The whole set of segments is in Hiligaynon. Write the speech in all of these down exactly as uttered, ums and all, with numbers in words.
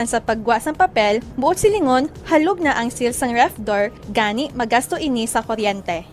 Sa paggwa sang papel, buot silingon, halog na ang seal sang ref door, gani magasto ini sa kuryente.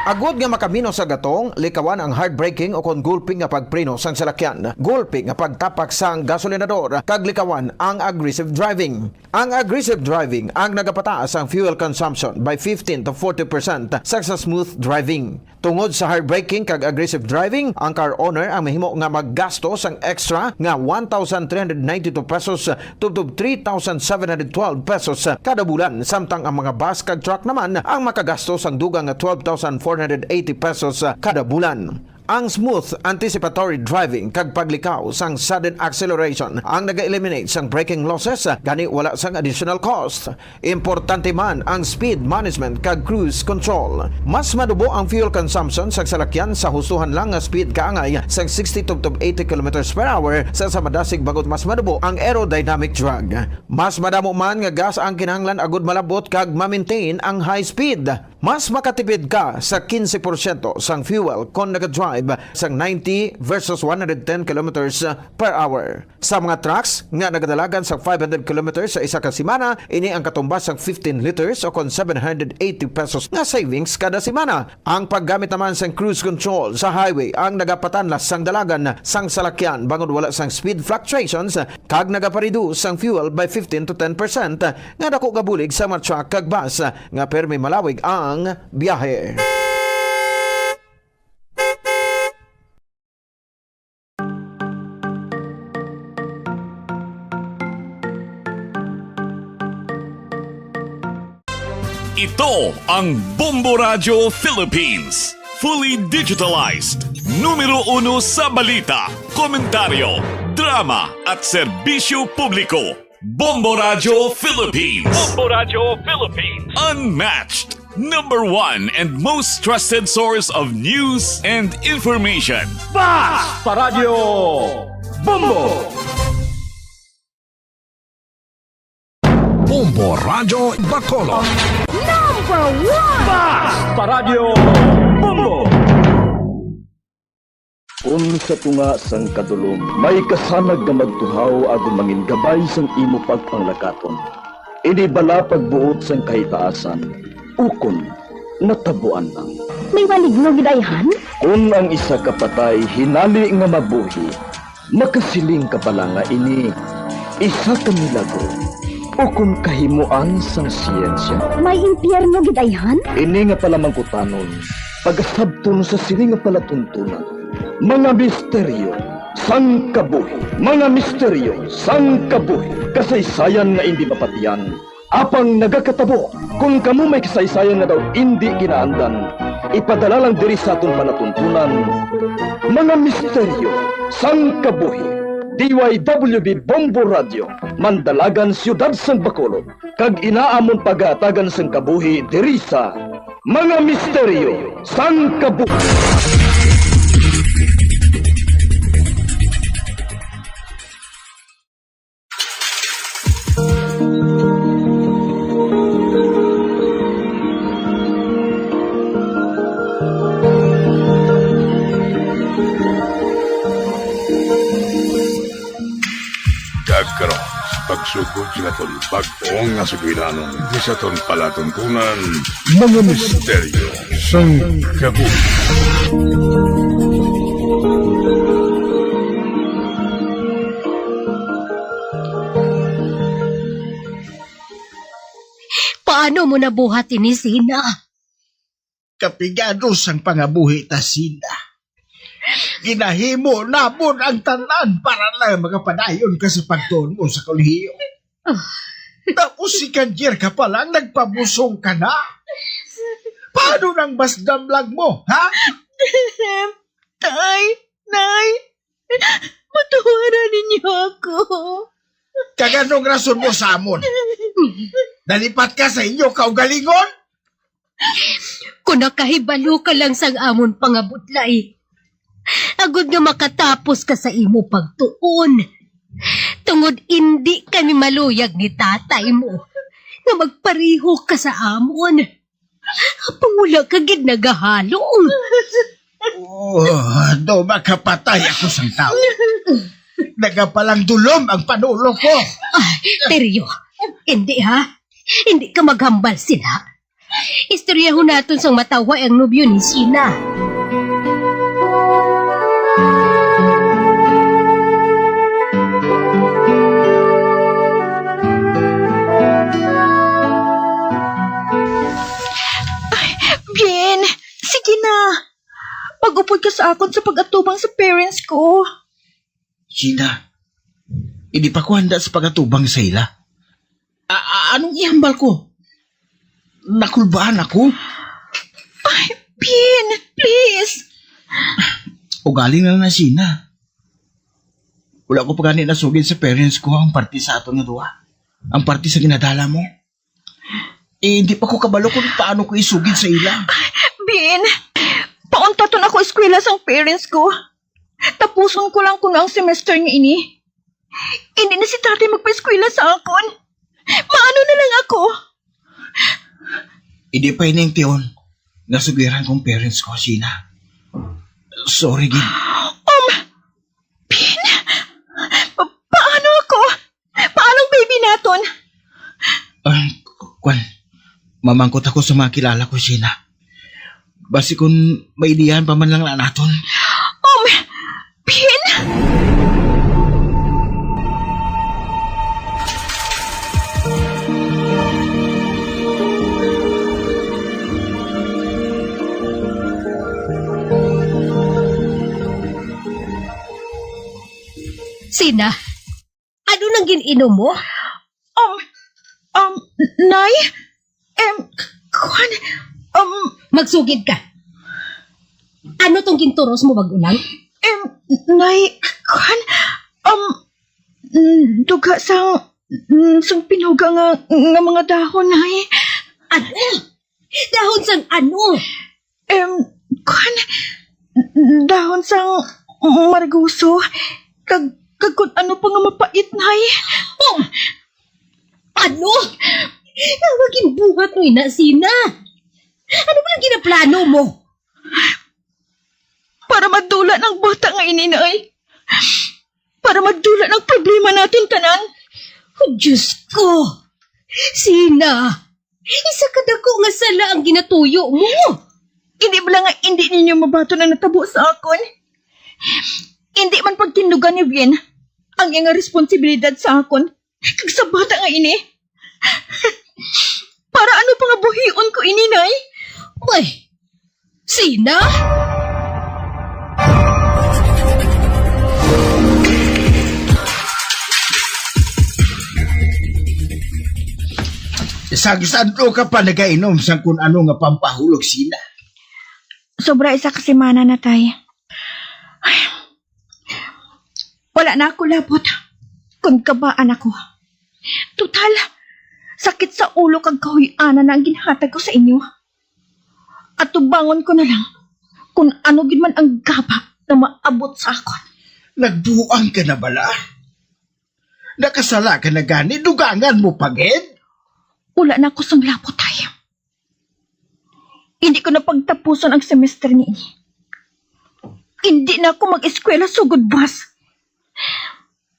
Agod nga makaminos sa gatong, likawan ang hard braking o kon gulpi nga pagpreno sang salakyan, gulpi nga pagtapak sang gasolinador, kag likawan ang aggressive driving. Ang aggressive driving ang nagapataas ang fuel consumption by fifteen to forty percent sa, sa smooth driving. Tungod sa hard braking kag aggressive driving, ang car owner ang mahimo nga maggasto sang extra nga one thousand three hundred ninety-two pesos tubtob three thousand seven hundred twelve pesos kada bulan, samtang ang mga bus kag truck naman ang makagasto sang dugang nga twelve thousand four hundred eighty pesos kada bulan. Ang smooth anticipatory driving kag paglikaw sang sudden acceleration ang naga-eliminate sang braking losses, gani wala sang additional cost. Importante man ang speed management kag cruise control. Mas madubo ang fuel consumption sang salakyan sa hustohan lang nga speed kaangay sang sixty tubtob eighty kilometers per hour sa, sa madasig, bangod mas madubo ang aerodynamic drag. Mas madamo man nga gas ang kinahanglan agud malabot kag ma-maintain ang high speed. Mas makatipid ka sa quince porsyento sang fuel kon nagadrive sang ninety versus one hundred ten kilometers per hour. Sa mga trucks nga nagadalagan sa five hundred kilometers sa isa ka semana, ini ang katumbas sang fifteen liters o kon seven hundred eighty pesos nga savings kada semana. Ang paggamit naman sang cruise control sa highway ang nagapatanlas sang dalagan sang salakyan bangod wala sang speed fluctuations kag nagapareduce sang fuel by fifteen to ten percent, nga dako nga bulig sa mga truck kag bus nga permi malawig ang biyahe. Ito ang Bombo Radyo Philippines. Fully digitalized. Numero uno sa balita, komentaryo, drama, at serbisyo publiko. Bombo Radyo Philippines. Bombo Radyo Philippines. Unmatched. Number one and most trusted source of news and information. Basta Radyo Bombo! Bombo Radyo Bacolod. Number one! Basta Radyo Bombo! Kon sa tunga sang kadulom may kasanag nga magtuhaw agud mangin gabay sang imo pagpanglakaton, ini bala pagbuot sang kahitaasan, ukon natabuan lang. May maligno gid ayhan? Kon ang isa ka patay hinali nga mabuhi, makasiling ka bala nga ini isa ka milagro, ukon kahimoan sang siyensya? May impyerno gid ayhan? Ini nga palamangkutanon, pagasabton sa sini nga palatuntunan. Mga misteryo sang kabuhi. Mga misteryo sang kabuhi. Kasaysayan nga indi mapatian, apang nagakatabo. Kon kamo may kasaysayan nga daw indi ginaandan, ipadala lang diri sa aton palatuntunan. Mga misteryo sang kabuhi. D Y W B Bombo Radio, Mandalagan, Siyudad sang Bacolod, kag ina amon pagahatagan sang kabuhi diri sa Mga Misteryo sang Kabuhi. Kag karon, sa pagsugod sing aton bag-o nga sugilanon, di sa aton palatuntunan, Mga Misteryo sang Kabuhi. Paano mo nabuhat ini, Sina? Kapigado sang pangabuhi ta, Sina. Ginahimo namon ang tanan para lang makapadayon ka sa pagtuon mo sa kolehiyo. Ah. Tapos si Kanjer ka pa lang, nagpabusong ka na. Paano nang mas damlag mo, ha? Tay, Nay, patawaran ninyo ako. Kag anong rason mo sa amon? Nalipat ka sa inyo kaugalingon? Kung nakahibalo ka lang sang amon pangabudlay, agod nga makatapos ka sa imo pagtuon, Tungod indi kami maluyag ni tatay mo nga magpareho ka sa amon. Apang wala ka gid nagahalong. Oh, daw makapatay ako sang tawo. Nagapalang dulom ang panulo ko. Ah, Teryo, hindi ha? Hindi ka maghambal sila. Istoryahon naton sang matawhay ang nobyo ni Sina. Ay, Bien, sige na. Mag-upod ka sa akon sa pag-atubang sa parents ko. Sina, hindi pa ko handa sa pag-atubang sa ila. A-, a-, anong ihambal ko? Nakulbaan ako? Ay, Pin, please. Ugaling na na, Sina. Wala ko pa gani nasugid sa parents ko ang parte sa aton nga duha. Ang parte sa ginadala mo. Eh, hindi pa ko kabalo kung paano ko isugid sa ila. Bin, pauntaton ako eskwela sang parents ko. Tapuson ko lang kuno ang semester nga ini. Hindi na si tatay magpaeskwela sa akon. Maano na lang ako? Hindi pa ini ang tion nga sugiran kong parents ko, Sina. Sorry gid. Um, Bin, pa- paano ako? Paano ang baby naton? Ah, kwan, mamangkot ako sa mga kilala ko, Sina. Basi kung may diyan pa man lang na naton. Um, Bin? Sina, ano nang gin-inom mo? Um, um, Nay? Em, kuwan, um, Magsugid ka. Ano tong ginturos mo, Magulang? Em, Nay, kuwan, um, mm, duga sang, mm, sang pinuga nga, nga mga dahon, Nay. Ano? Dahon sang ano? Em, kuwan, dahon sang margoso, kag, kag kun ano pa nga mapait, Nay. Oh, ano? Nga ginbuhat mo ina, Sina? Ano ba ang ginaplano mo? Para madula ng bata nga ini, Nay. Para madula ng problema natin tanan. Oh, Diyos ko! Sina, isa ka dako nga sala ang ginatuyo mo. Hindi bala nga hindi ninyo mabaton ang natabo sa akon? Hindi man pagtindugan ni Bien ang iya nga responsibilidad sa akon kag sa bata nga ini? Para ano pa nga buhion ko ini, Nay? Bay, Sina? Sang sando ka pa nagainom sang kun ano nga pampahulog, Sina? Sobra isa ka semana na, Tay. Wala na ako labot kon kabaan ako. Total, sakit sa ulo kag kahuy-anan na ang ginhatag ko sa inyo. Atubangon ko na lang kung ano gid man ang gaba na maabot sa akon. Nagbuang ka na bala? Nakasala ka na gani, dugangan mo pa gid? Wala na ako sang labot, Tay. Hindi ko na pagtapuson ang semester niini. Hindi na ako mag-eskwela sugod buwas.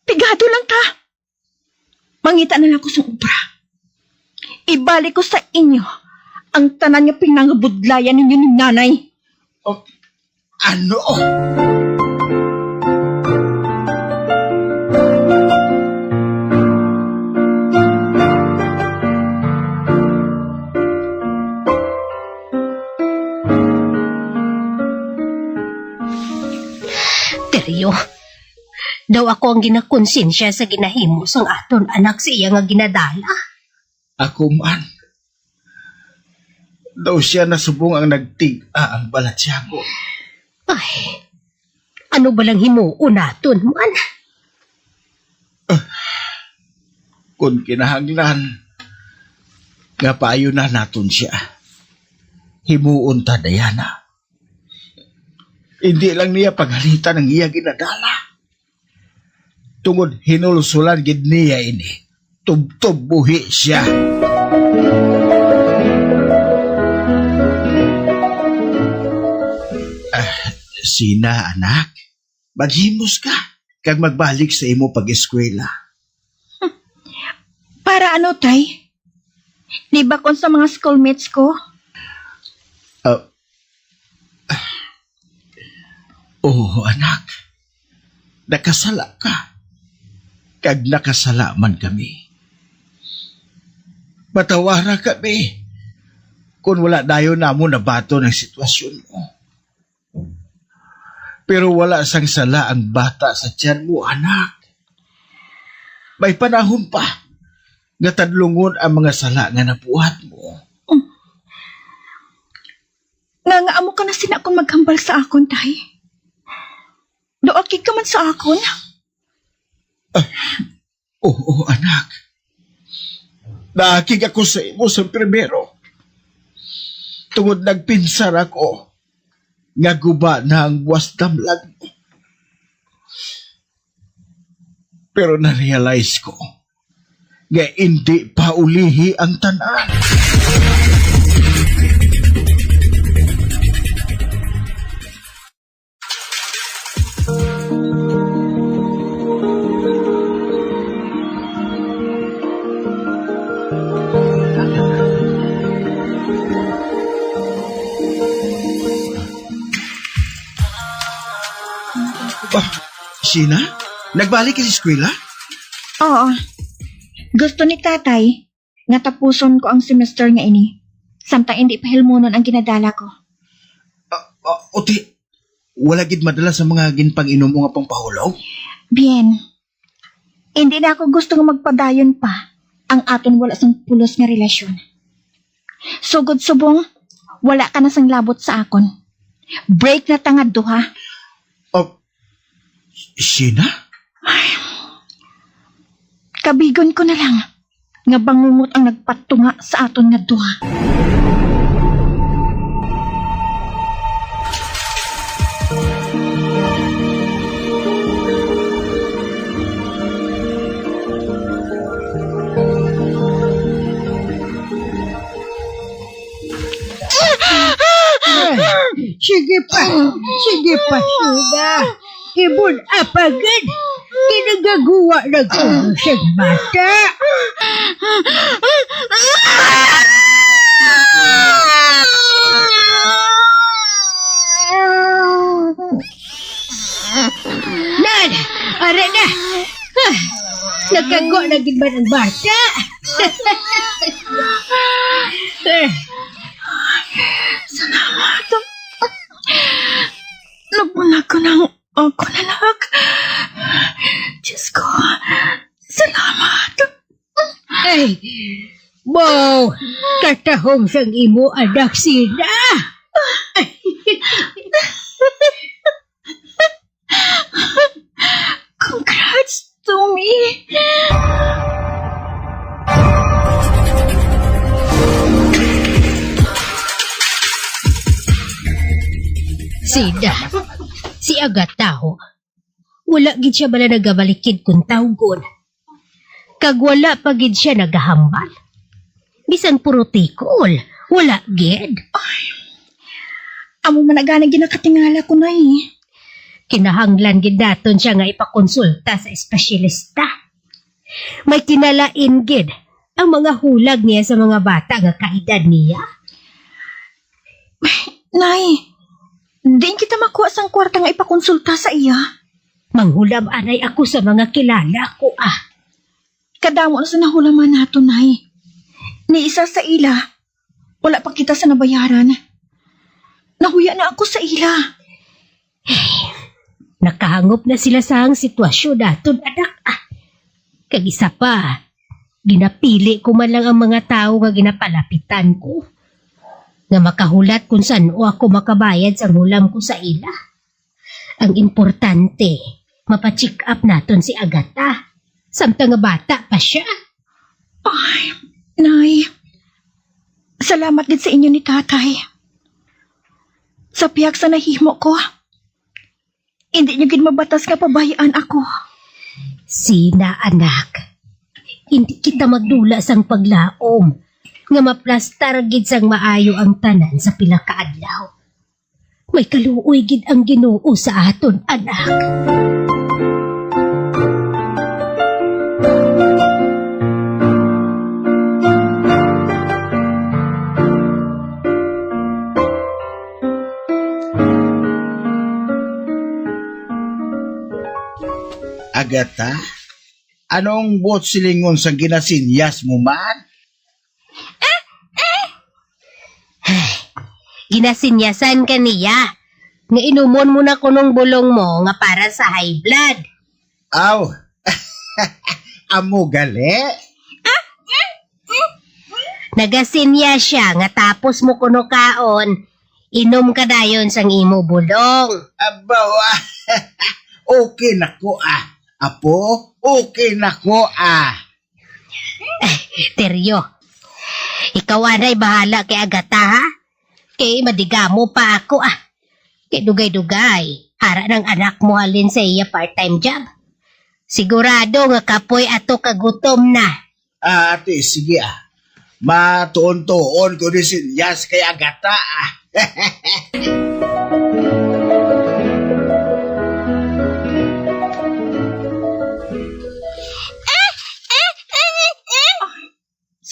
Pigado lang ta. Mangita na lang ko sa obra. Ibalik ko sa inyo ang tanan nga pinangabudlayan ninyo ni Nanay. Oh, ano? Teryo, daw ako ang ginakonsensya sa ginahimo sang aton anak sa iya nga ginadala. Ako man. Daw siya na subong ang nagtig-a ang balatyagon. Ay, ano ba lang himuon naton man? Kon kinahanglan nga paayunan naton siya, himuon ta, Diana. Hindi lang niya pagalitan ang iya ginadala. tungod hinulsulan gid niya ini. Tubtob buhi siya. Ah, Sina, anak, maghimos ka kag magbalik sa imo pag-eskwela. Para ano, Tay? Di ba kon sa mga schoolmates ko? Ah, Oo, anak. Nakasala ka. Kag nakasala man kami. Patawara kami kung wala dayon namo nabaton ang sitwasyon mo. Pero wala sang sala ang bata sa tiyan mo, anak. May panahon pa nga tadlungon ang mga sala nga nabuhat mo. Nga, nga amo ka na sina kon maghambal sa akon, Tay? Duakig ka man sa akon? Oo, anak. Naakig ako sa imo sa primero. Tungod nagpinsar ako nga guba na ang buwas damlag mo. Pero na-realize ko nga indi pa ulihi ang tanan. Ah, Sheena? Nagbalik ka sa eskwela? Oo. Gusto ni Tatay nga tapuson ko ang semester nga ini, samtang indi pa hilmunon ang ginadala ko. Ah, ah, uti, wala gid madala sa mga ginpang-inom mo nga pampahulog? Bien, indi na ako gusto nga magpadayon pa ang aton wala sang pulos nga relasyon. Sugod subong, wala ka na sang labot sa akon. Break na ta nga duha. Oh, Sheena? Kabigon ko na lang nga bangungot ang nagpatunga sa aton nga duha. Ay, sige pa, sige pa, Sheena. Ibun-a pa gid. Kinagaguwa na ko sa bata. Nan, ara na. Ah, nagkagwa na gid man ang bata. Eh. Salamat. Nabulag ko ng ako na lang. Diyos ko, salamat. Ay, wow! Katahom sang imo anak sila. Congrats, Tommy! Sida, si Agataho, wala gid siya bala nagabalikid kon tawgon. Kag wala pa gid siya nagahambal. Bisan purotikol, wala gid. Ay, amo man na gani ginakatingala ko, Nay. Kinahanglan gid naton siya nga ipakonsulta sa espesyalista. May kinalain gid ang mga hulag niya sa mga bata nga kaedad niya. Nay, diin kita makuha sang kwarta nga ipakonsulta sa iya? Manghulam anay ako sa mga kilala ko, ah. Kadamo na sa nahulaman nato, Nay. Ni isa sa ila, wala pa kita sa nabayaran. Nahuya na ako sa ila. Nakahangop na sila sa ang sitwasyon naton, anak, ah. Kag isa pa, ginapili ko man lang ang mga tawo nga ginapalapitan ko, nga makahulat kung san-o ako makabayad sang hulam ko sa ila. Ang importante, mapa-check up naton si Agata, samtang nga bata pa siya. Ay, Nay, salamat gid sa inyo ni Tatay. Sa pihak sa nahimo ko, hindi niyo gid mabatas nga pabayaan ako. Sina, anak, hindi kita magdula sang paglaom nga maplastar gid sang maayo ang tanan sa pila ka adlaw. May kaluoy gid ang Ginoo sa aton, anak. Agata, anong buot silingon sang ginasinyas mo man? Ginasinyasan ka niya nga inumon mo na kunong bulong mo nga para sa high blood. Aw, amo gali? Nagasinya siya nga tapos mo kuno kaon, inom ka dayon sang imo bulong. Abaw, okay na ko, ah. Apo, okay na ko, ah. Teryo, ikaw anay bahala kay Agata, ha? Kay madigamo pa ako, ah. Kay dugay-dugay, ara nang anak mo halin sa iya part-time job. Sigurado nga kapoy ato kagutom na. Ah, ate, sige, ah. Matuon-tuon ko ni sinyas kay Agata, ah.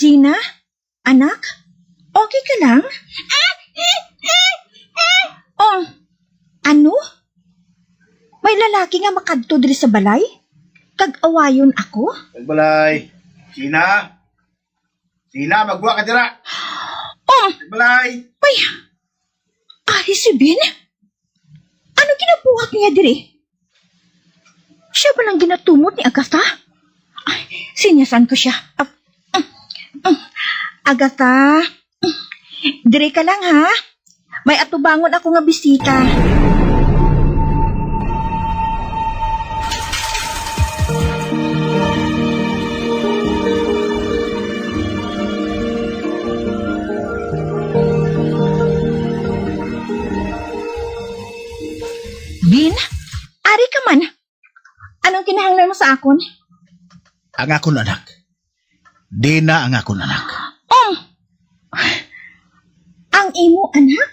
Gina? Anak? Okay ka lang? Oh, ano? May lalaki nga makadto diri sa balay? Kag awayon ako? Balay. Gina? Gina, magwa ka dira. Oh, balay. May ari si Ben? Ano ginabuhat niya diri? Siya ba lang ginatumot ni Agatha? Ay, sinyasan ko siya. Ah, mm, mm. Agatha, mm, diri ka lang, ha? May atubangon ako nga bisita. Bin, ari ka man. Anong kinahanglan mo sa akon? Ang akon anak. Dina ang akon anak. Oh! Ang imo anak?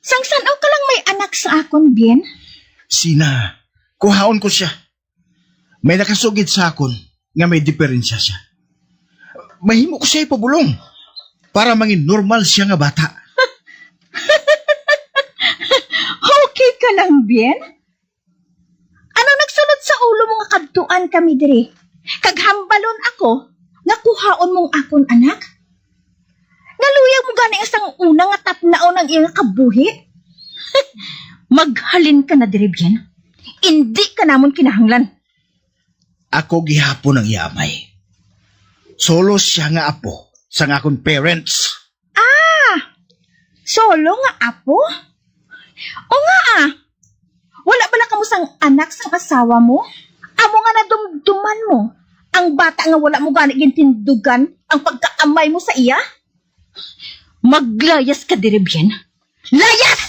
Sang san-o ka lang may anak sa akon, Bin? Sina, kuhaon ko siya. May nakasugid sa akon nga may diferensya siya. Mahimo ko siya ipabulong para mangin normal siya nga bata. Okay ka lang, Bin? Ano nagsulod sa ulo mo nga kadtuan kami diri? Kag hambalon ako nga kuhaon mong akon anak? Naluyag mo gani nga sang una nga tapnaon ang iyang kabuhi? Maghalin ka na diri, Bien. Indi ka namon kinahanglan. Ako gihapon ang iya amay. Solo siya nga apo sang akon parents. Ah! Solo nga apo? O nga, ah. Wala bala kamo sang anak sang asawa mo? Amo nga nadumduman mo ang bata nga wala mo gani gintindugan ang pagkaamay mo sa iya? Maglayas ka diri, Bien. Layas!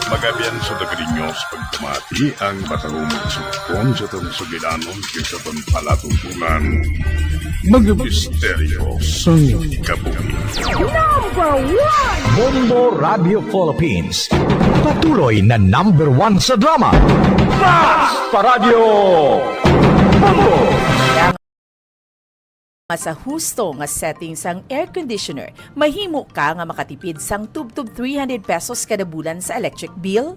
Magabian sa Dagriños, pagpamati ang matahumong sugpon sa aton sugilanon kag sa aton palatumbonan. Mga misteryo sang kabuhi. Number one! Bombo Radio Philippines. Patuloy na number one sa drama. Fast Paradyo! Bombo! Nga sa husto nga setting sang air conditioner, mahimo ka nga makatipid sang tubtob three hundred pesos kada bulan sa electric bill.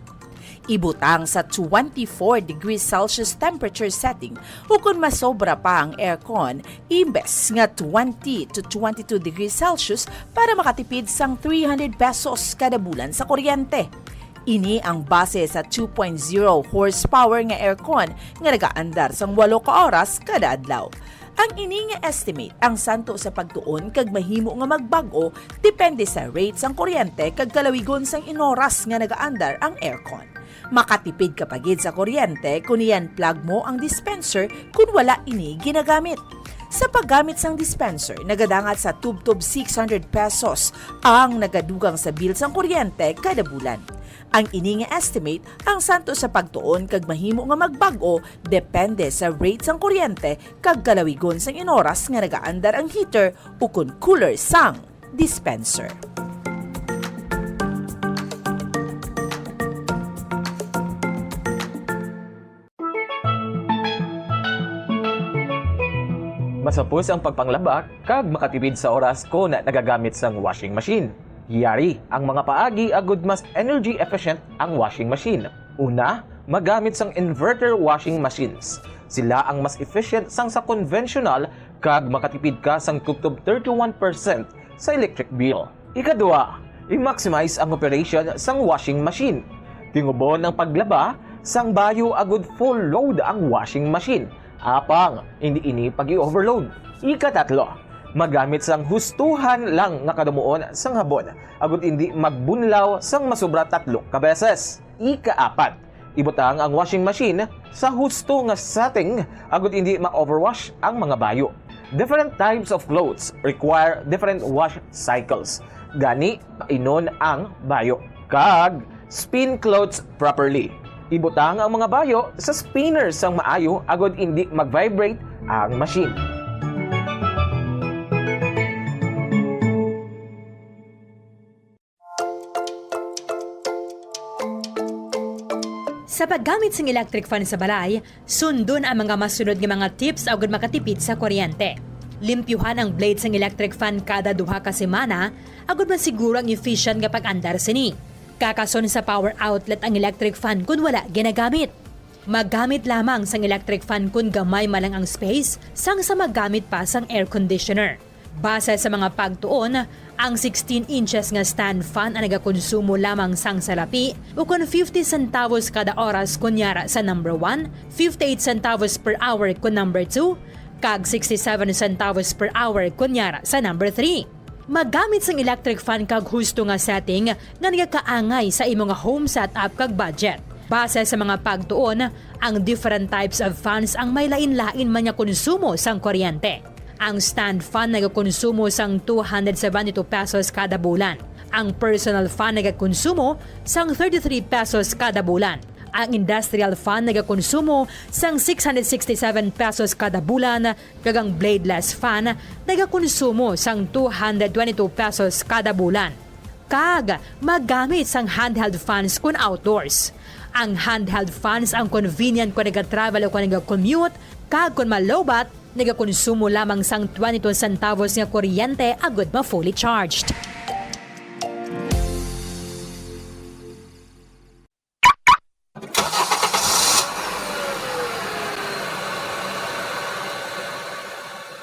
Ibutang sa twenty-four degrees Celsius temperature setting, ukon masobra pa ang aircon, imbes nga twenty to twenty-two degrees Celsius para makatipid sang three hundred pesos kada bulan sa kuryente. Ini ang base sa two point zero horsepower nga aircon nga nagaandar sang walo ka oras kada adlaw. Ang ini nga estimate ang santo sa pagtuon kag mahimo nga magbag-o depende sa rate sang kuryente kag kalawigon sang inoras nga nagaandar ang aircon. Makatipid ka pa gid sa kuryente kon i-unplug mo ang dispenser kon wala ini ginagamit. Sa paggamit sang dispenser, nagadangat sa tubtob six hundred pesos ang nagadugang sa bill sang kuryente kada bulan. Ang ini nga estimate ang santo sa pagtuon kag mahimo nga magbag-o depende sa rate sang kuryente kag kalawigon sang inoras nga nagaandar ang heater ukon cooler sang dispenser. Masapos ang pagpanglaba kag makatipid sa oras kon nagagamit sang washing machine. Yari ang mga paagi agud mas energy efficient ang washing machine. Una, magamit sang inverter washing machines. Sila ang mas efficient sang sa conventional kag makatipid ka sang tubtob thirty-one percent sa electric bill. Ikadua, i-maximize ang operation sang washing machine. Tingubon ang paglaba sang bayo agud full load ang washing machine. Apang, hindi ini pag-i-overload. Ikatatlo, magamit sang hustuhan lang nga kadumuon sang habon agud hindi magbunlaw sang masobra tatlo ka beses. Ikaapat, ibutang ang washing machine sa husto nga setting agud hindi ma-overwash ang mga bayo. Different types of clothes require different wash cycles. Gani, painon ang bayo. Kag spin clothes properly. Ibutang ang mga bayo sa spinner sang maayo agud indi mag-vibrate ang machine. Sa paggamit sing electric fan sa balay, sundon ang mga masunod nga mga tips agud makatipid sa kuryente. Limpyuhan ang blade sang electric fan kada duha ka semana agud masiguro ang efficient nga pag-andar sini. Kakason sa power outlet ang electric fan kon wala ginagamit. Maggamit lamang sang electric fan kon gamay man lang ang space sang sa maggamit pa sang air conditioner. Base sa mga pagtuon, ang sixteen inches nga stand fan ang nagakonsumo lamang sang salapi ukon fifty centavos kada oras kon yara sa number one, fifty-eight centavos per hour kon number two, kag sixty-seven centavos per hour kon yara sa number three. Maggamit sang electric fan kag husto nga setting nga nagakaangay sa imo nga home setup kag budget. Base sa mga pagtuon, ang different types of fans ang may lain-lain man nga konsumo sang kuryente. Ang stand fan nagakonsumo sang two hundred seventy-two pesos kada bulan. Ang personal fan nagakonsumo sang thirty-three pesos kada bulan. Ang industrial fan nagakonsumo sang six hundred sixty-seven pesos kada bulan, kag ang bladeless fan nagakonsumo sang two hundred twenty-two pesos kada bulan. Kag magamit sang handheld fans kon outdoors. Ang handheld fans ang convenient kon nagatravel o kon nagakommute, kag kon malowbat, nagakonsumo lamang sang twenty-two centavos nga kuryente agud ma-fully charged.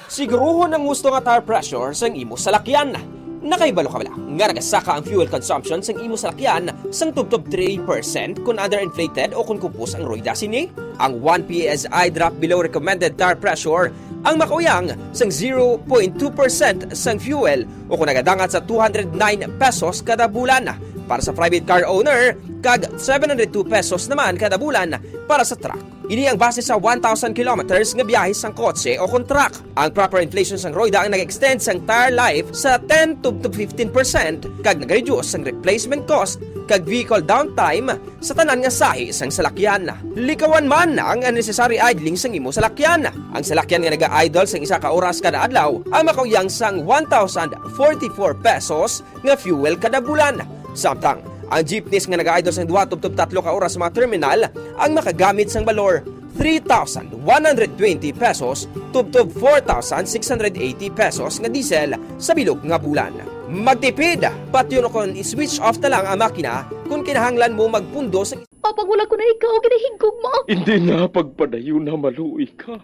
Siguruhon ang husto nga tire pressure sang imo salakyan. Nakahibalo ka bala nga nagasaka ang fuel consumption sang imo salakyan sang tubtob three percent kon underinflated o kon kupos ang royda sini? Ang one P S I drop below recommended tire pressure ang makauyang sang zero point two percent sang fuel o kon nagadangat sa two hundred nine pesos kada bulan para sa private car owner kag seven hundred two pesos naman kada bulan para sa truck. Ini ang base sa one thousand kilometers nga biyahe sang kotse o kon truck. Ang proper inflation sang royda ang nag-extend sang tire life sa ten to fifteen percent kag nag-reduce sang replacement cost kag vehicle downtime sa tanan nga sahi sang salakyan. Likawan man ang unnecessary idling sang imo salakyan. Ang salakyan nga naga-idle sang isa ka oras kada adlaw ang makauyang sang one thousand forty-four pesos nga fuel kada bulan. Samtang ang jeepneys nga naga-idle sang duha tubtob tatlo ka oras sa mga terminal ang makagamit sang balor three thousand one hundred twenty pesos tubtob four thousand six hundred eighty pesos nga diesel sa bilog nga bulan. Magtipid! Patyon o kon i-switch off na lang ang makina kung kinahanglan mo magpundo sa Papa, wala ko na ikaw ginahigugma. Hindi na, pagpadayon na, maluoy ka.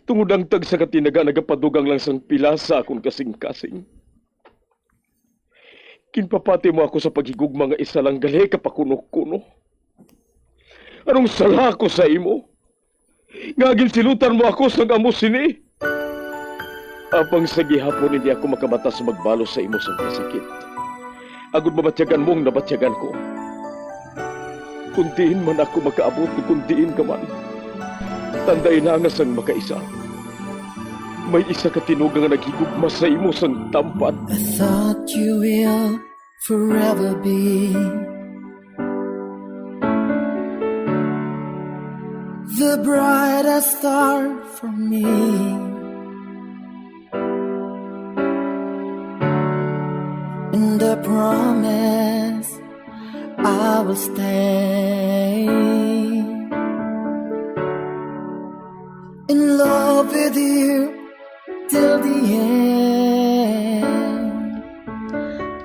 Tungod ang tagsa ka tinaga nagapadugang lang sang pila sa akon kasing-kasing. Ginpapati mo ako sa paghigugma nga isa lang gali ka pakuno-kuno. Anong sala ko sa imo? nga ginsilutan mo ako sang amo sini. Apang sa gihapon hindi ako makabata sa magbalos sa imo sang kasakit, agod mabatyagan mo ang nabatyagan ko. Kon diin man ako makaabot, kon diin ka man, tandai na nga sang makaisa, may isa ka tinuga nga naghigugma sa imo sang tampad. I thought you will forever be the brightest star for me. And I promise I will stay in love with you till the end.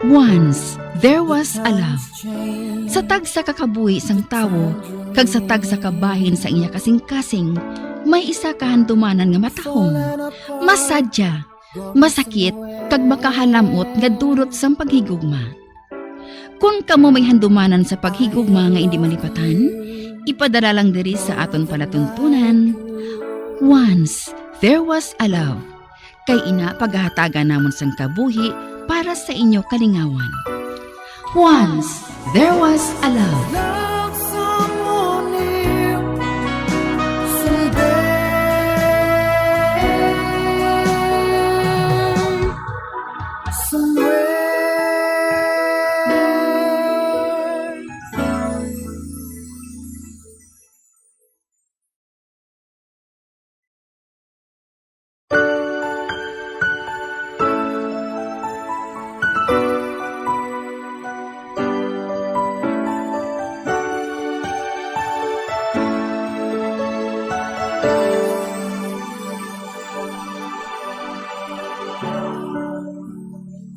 Once there was a love. Sa tagsa ka kabuhi sang tawo kag sa tagsa ka bahin sa iya kasingkasing, may isa ka handumanan nga matahom, masadya, masakit, kag makahalam-ot nga dulot sang paghigugma. Kon kamo may handumanan sa paghigugma nga indi malipatan, ipadala lang diri sa aton palatuntunan. Once there was a love. Kay ina, pagahatagan namon sang kabuhi para sa inyo kalingawan. Once there was a love. Love someone new someday, somewhere.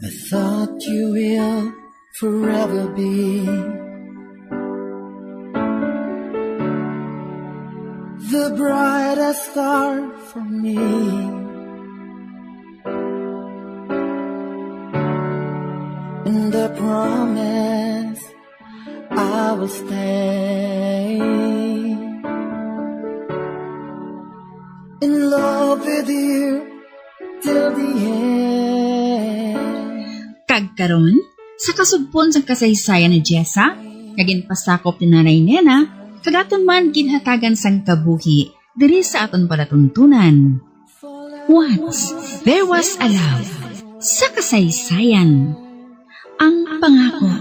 I thought you will forever be the brightest star for me. And I promise I will stay in love with you till the end. Kag karon, sa kasugpon sang kasaysayan ni Jessa, nga ginpasakop ni Nanay Nena, kag aton man ginhatagan sang kabuhi diri sa aton palatuntunan. Once there was a love sa kasaysayan. Ang pangako.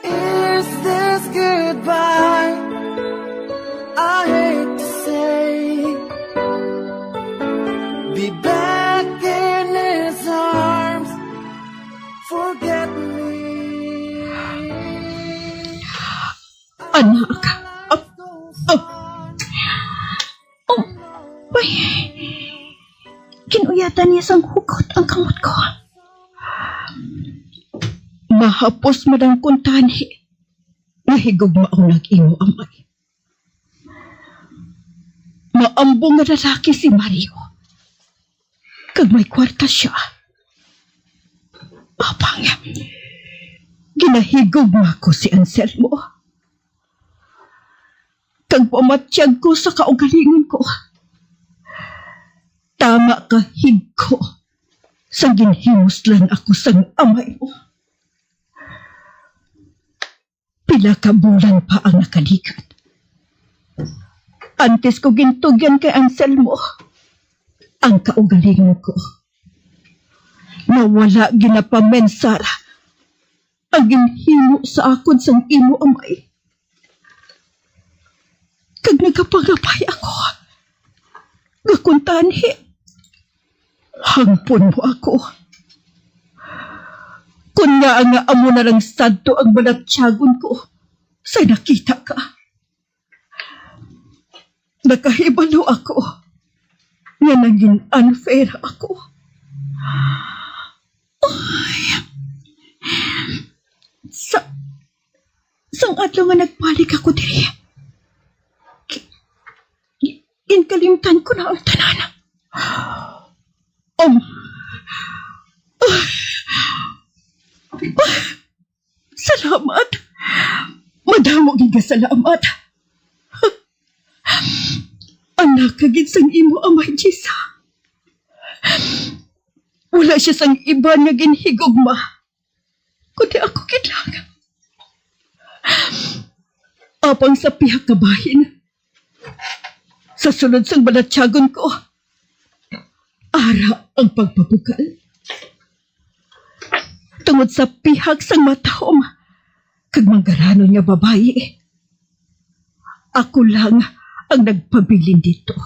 Is this goodbye? I hate to say, be back in his arms. Forget me. Anak. Ap-, ap-, oh, bay. Kinuyatan niya sang hugot ang kamot ko. Mahapos man ang kuntani nga higugmaon ang imo amay. Maambong nga lalaki si Mario, kag may kwarta sia. Apang ginahigugma ko si Anselmo, kag pamatyag ko sa kaugalingon ko. Tama ka higko sa ginhimuslan ako sang amay mo. Pila ka bulan pa ang nakaligad antes ko gintugyan kay Anselmo ang kaugalingon ko. Nga wala ginapamensar ang ginhimo sa akon sang imo amay. Kag nagapangabay ako nga kuntani, hangpon mo ako. Kon ngaa nga amo na lang sadto ang balatyagon ko sa nakita ka. Nakahibalo ako nga nangin unfair ako. Ay. Sa, sang adlaw nga nagbalik ako diri, gi-, gi-, ginkalimtan ko na ang tanan. Um, ah, ah, salamat. Madamo gid nga salamat. Ang Nagpakita ka gid sang imo amay, Jessa. Wala siya sang iban nga ginhigugma, kundi ako gid lang. Apang sa pihak nga bahin, sa sulod sang balatyagon ko, ara ang pagpabugal. Tungod sa pihak sang matahom kag manggaranon nga babayi, ako lang ang nagpabilin didto.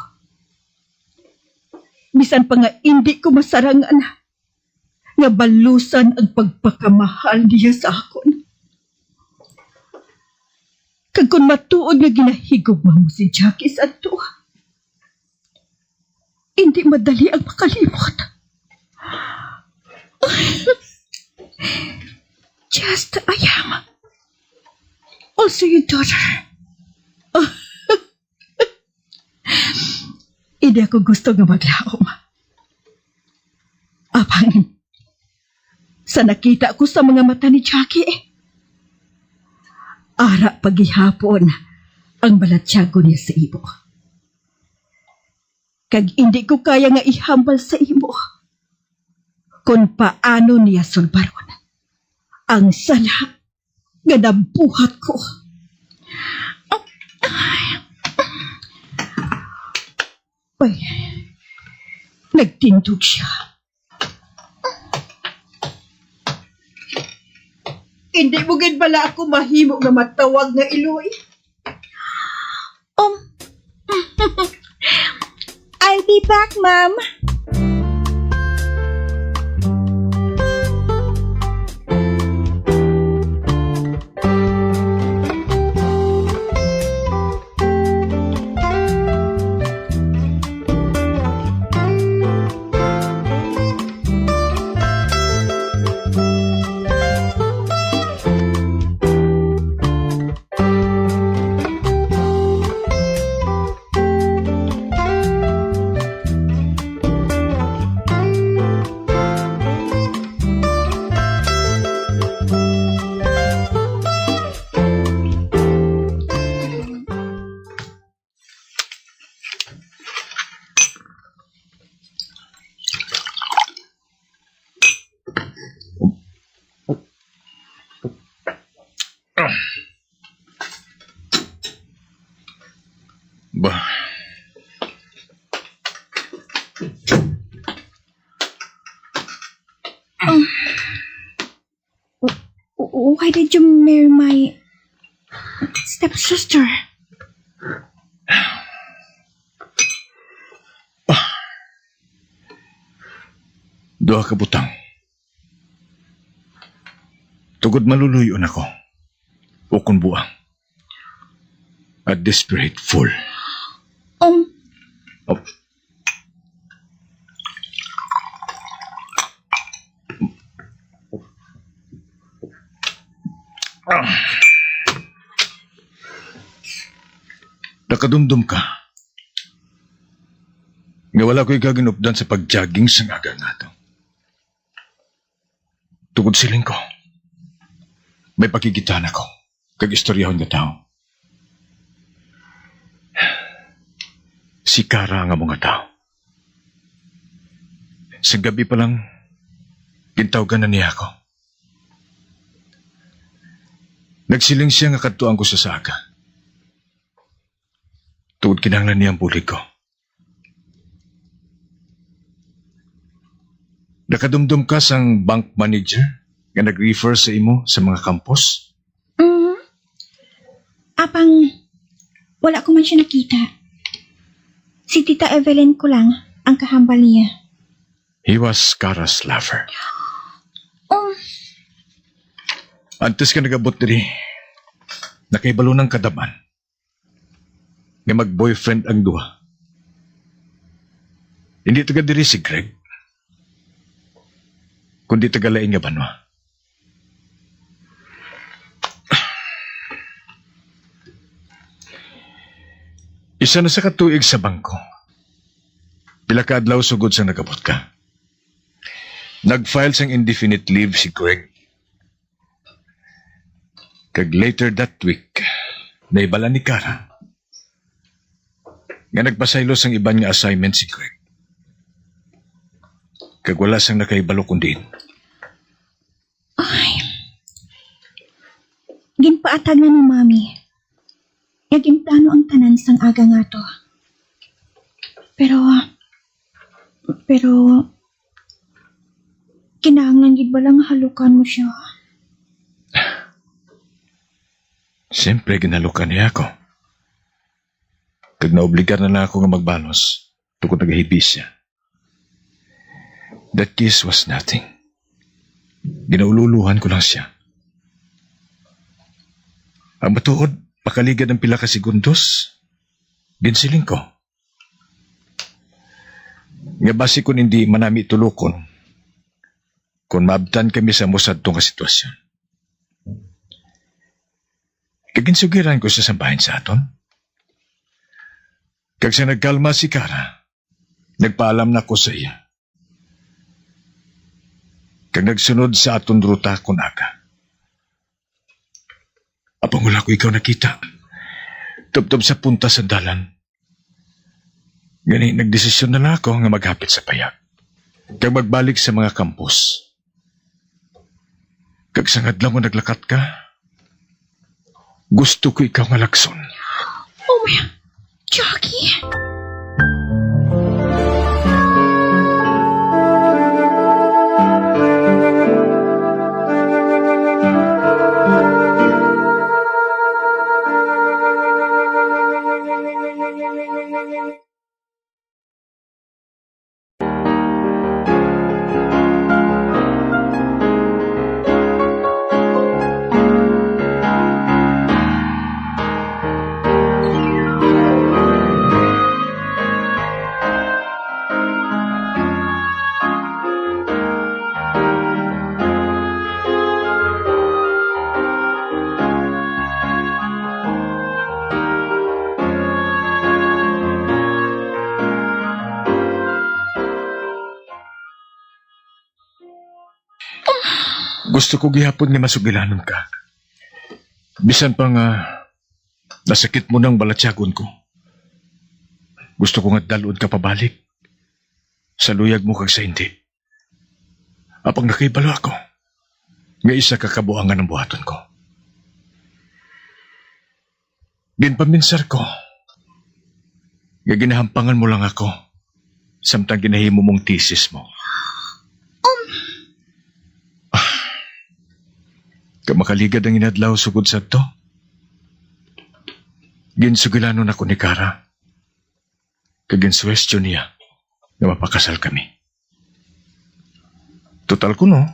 Bisan pa nga indi ko masarangan nga balusan ang pagpakamahal niya sa akon. Kag kon matuod nga ginahigugma mo si Jackie sa ato, indi madali ang makalimot. Just, I am also your daughter. Hindi ako gusto nga maglaom. Apang, sa nakita ko sa mga mata ni Jackie, ara pa gihapon ang balatyagon niya sa imo. Kag indi ko kaya nga ihambal sa imo kon paano niya sulbaron ang sala nga nabuhat ko. Ay, nagtindog siya. Hindi mo gid bala ako mahimo nga matawag nga Iloy? Um, I'll be back, ma'am. Ba. Um, w- w- why did you marry my stepsister? Duha ka butang. Tungod maluluy-on ako, o kon buang. A desperate fool. Um. Oh. Ah. Nakadumdom ka nga wala ko ikaw ginupdan sa pag-jogging sang aga nga adlaw. Tungod siling ko, may pakigitahan ako kag istoryahon nga tawo. Si Kara ang amo nga tawo. Sa gabi pa lang, gintawgan na niya ako. Nagsiling siya nga kadtuan ko siya sa aga. Tungod kinahanglan niya ang bulig ko. Nakadumdom ka sang bank manager nga nag-refer sa imo sa mga campus? Mhm. Apang wala ko man siya nakita. Si Tita Evelyn ko lang ang kahambal niya. He was Kara's lover. Um. Antes ka nag-abot diri, nakahibalo nang kadam-an nga mag-boyfriend ang duha. Hindi taga diri si Greg, kundi taga lain nga banwa. Isa na sa katuig sa bangko. Pila ka adlaw sugod sa nagabot ka, nag-file sang indefinite leave si Greg. Kag later that week, nahibal-an ni Kara nga nagpasaylo sang iban nga assignment si Greg. Kag wala sang nakahibalo kon diin. Ay. Ginpaatag na ni Mami nga ginplano ang tanan sang aga nga to. Pero, pero, kinahanglan gid bala nga halukan mo siya? Siyempre, ginhalukan niya ako. Kag naobligar na lang ako nga magbalos tungod nagahibi siya. That kiss was nothing. Ginaululuhan ko lang siya. Ang matuod, pakaligad ang pila ka segundos, ginsiling ko nga basi kon hindi manami tulokon kon maabtan kami sa mausab nga sitwasyon. Kag ginsugiran ko siya sa bahin sa aton. Kag sa nagkalma si Kara, nagpaalam na ko sa iya. Kag nagsunod sa aton ruta kon aga. Apang wala ko ikaw nakita. Tubtob sa punta sa dalan. Gani, nagdesisyon na lang ako nga maghapit sa payag kag magbalik sa mga kampos. Kag sang adlaw nga naglakat ka, gusto ko ikaw nga lagson. Oh my, Jackie! Gusto ko gihapon nga masugilanon ka. Bisan pa nga nasakit mo nang balatyagon ko. Gusto ko nga dal-on ka pabalik. Sa luyag mo kag sa hindi. Apang nakahibalo ako nga isa ka kabuangan ang buhaton ko. Ginpaminsar ko nga ginahampangan mo lang ako samtang ginahimo mong thesis mo. Um. Ah, kag makaligad ang inadlaw sugod sadto, ginsugilanon ako ni Kara. Kag ginsuwestiyon niya nga mapakasal kami. Total kuno,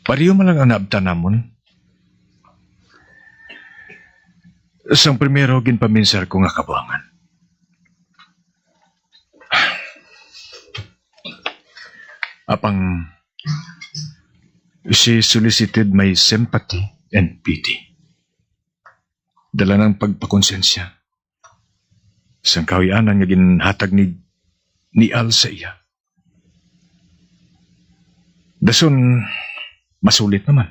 pareho man lang ang naabtan namon. Sang primero, ginpaminsar ko nga kabuangan. Apang, she solicited my sympathy and pity. Dala ng pagpakonsensya. Sang kahuy-anan nga ginhatag ni, ni Al sa iya. Dason, masulit naman.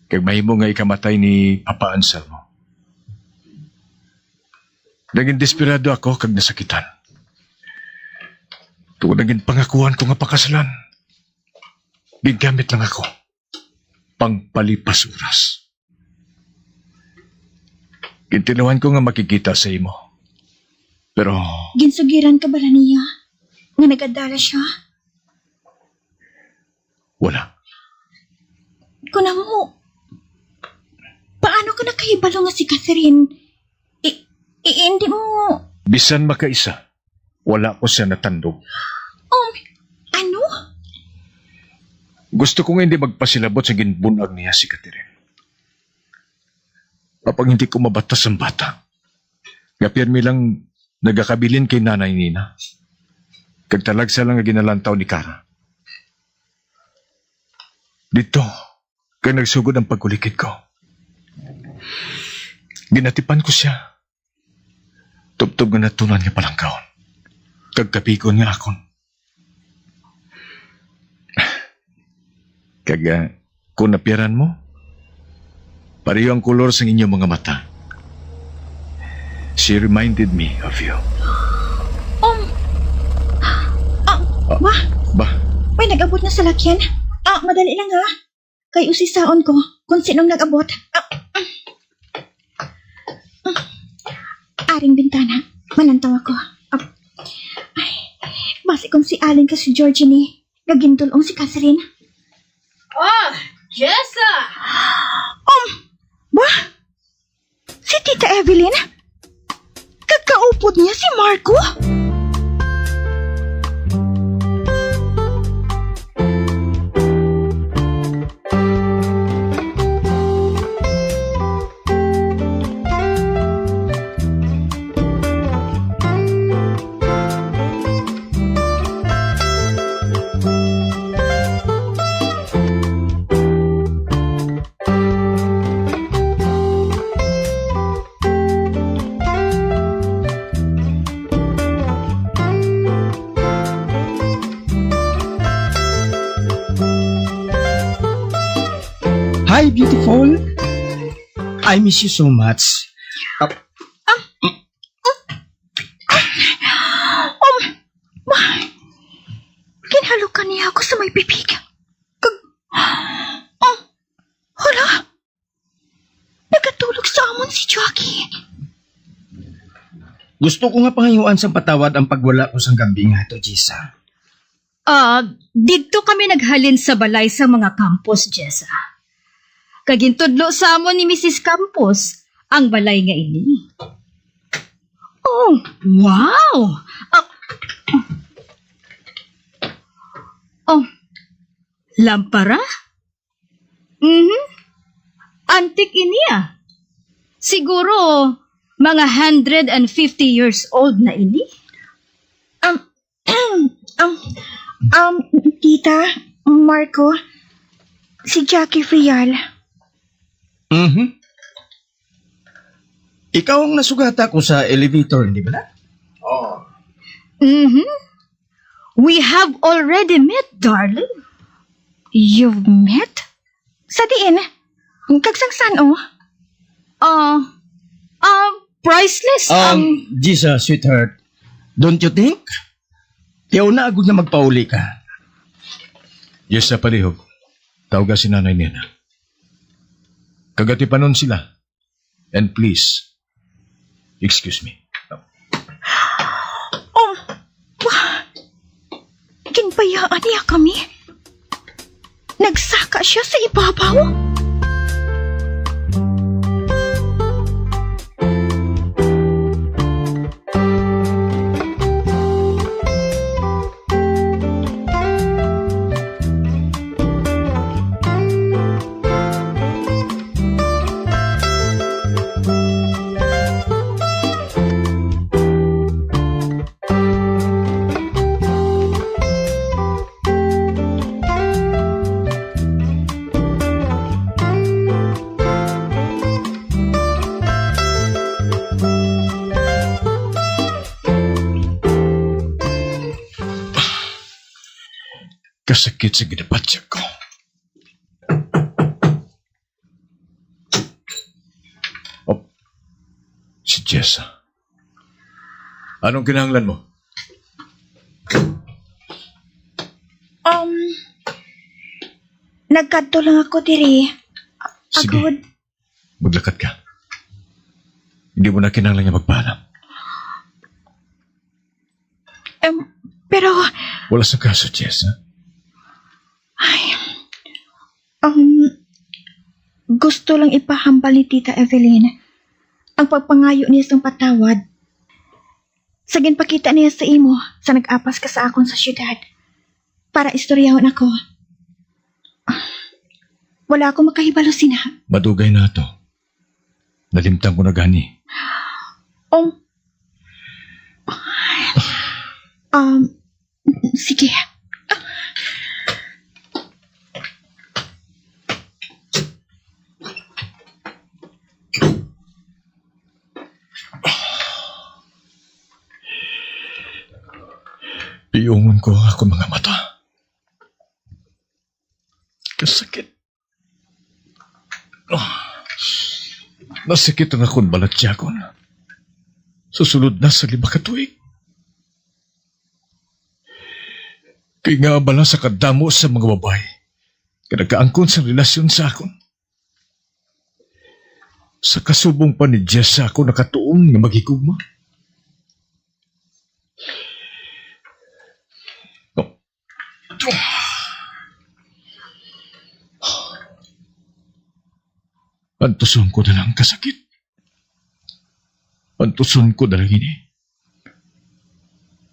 Kag mahimo nga ikamatay ni Papa Anselmo. Naging desperado ako kag nasakitan. Tungod ang ginpangakuan ko nga pakasalan, gingamit lang ako pangpalipas oras. Gintinuhan ko nga makikita sa imo. Pero ginsugiran ka bala niya nga nagadala siya? Wala. Kung amo, paano ka nakahibalo nga si Catherine? I, i, hindi mo... Bisan makaisa, wala ko siya natandog. Um, ano? Gusto ko nga hindi magpasilabot sa ginbunag niya si Catherine. Apang hindi ko mabatas ang bata nga pirmi lang nagakabilin kay nanay nina, kag talagsa lang nga ginalantaw ni Kara. Dito, kay nagsugod ang pagkulikit ko. Ginatipan ko siya. Tubtob nga natunan nga palangkahon, kag kapigon nga akon. Kag, ah, kung napiaran mo, pareho ang kolor sang inyo mga mata. She reminded me of you. Um, ah, Ah, ba? Ba? May nag-abot na sa lakyan. Ah, madali lang ha. Kay usisaon ko kung sinong nag-abot. Ah, ah. Aring bintana, malantaw ako. Ah, ay, basi kung si Aling ka si Georgie ni, nga gintulong si Catherine. Oh, Jessa! Um, ba? Si Tita Evelyn? Kag kaupod niya si Marco? Hi, beautiful. I miss you so much. Ah, Um, ma, ginhalukan niya ako sa may bibig. Kag, um, hala, nagatulog sa amon si Jackie. Gusto ko nga pangayuan sang patawad ang pagwala ko sang gab-i nga ato, Jessa. Ah, didto kami naghalin sa balay sa mga Campos, Jessa. Kag gintudlo sa amon ni Missus Campos ang balay nga ini. Oh, wow! Ah, oh, lampara? Mhm. Antik ini, ah. Siguro mga hundred and fifty years old na ini. Um, um, um, Tita, Marco, si Jackie Frial. Mhm. Ikaw ang nasugata ko sa elevator, hindi ba na? Oh. Mhm. We have already met, darling. You've met? Sa diin? Kag sang san-o? Ah, ah, priceless ang Um, Jessa, sweetheart, don't you think? Tiyaw na agud na magpauli ka. Jessa, palihog. Tawga si Nanay Nena. Kagatipanon sila. And please, excuse me. Oh, wa-, ginbayaan niya kami. Nagsaka siya sa ibabaw. Kasakit sa ginabatyag ko. Oh, si Jessa. Anong kinahanglan mo? Um, nagkadto lang ako diri. Sige. Agud. Maglakad ka. Hindi mo na kinahanglan nga magpaalam. Em, pero Wala sa kaso, Jessa. Ay, um, gusto lang ipahambal ni Tita Evelyn ang pagpangayo niya sang patawad sa ginpakita niya sa imo sa nag-apas ka sa akon sa syudad para istoryahon ako. Wala ako makahibalo sina. Madugay na to. Nalimtan ko na gani. Um, um, sige. Piungon ko ang akon mga mata. Kasakit. Ah, nasakit ang akon balatyagon. Susulod na sa lima ka tuig. Kay nga abala sa kadamo sa mga babayi nga nagaangkon sang relasyon sa akon. Sa kasubong pa ni Jessa ako nakatuon nga maghigugma. Antuson ko na lang kasakit. Antuson ko na lang ini.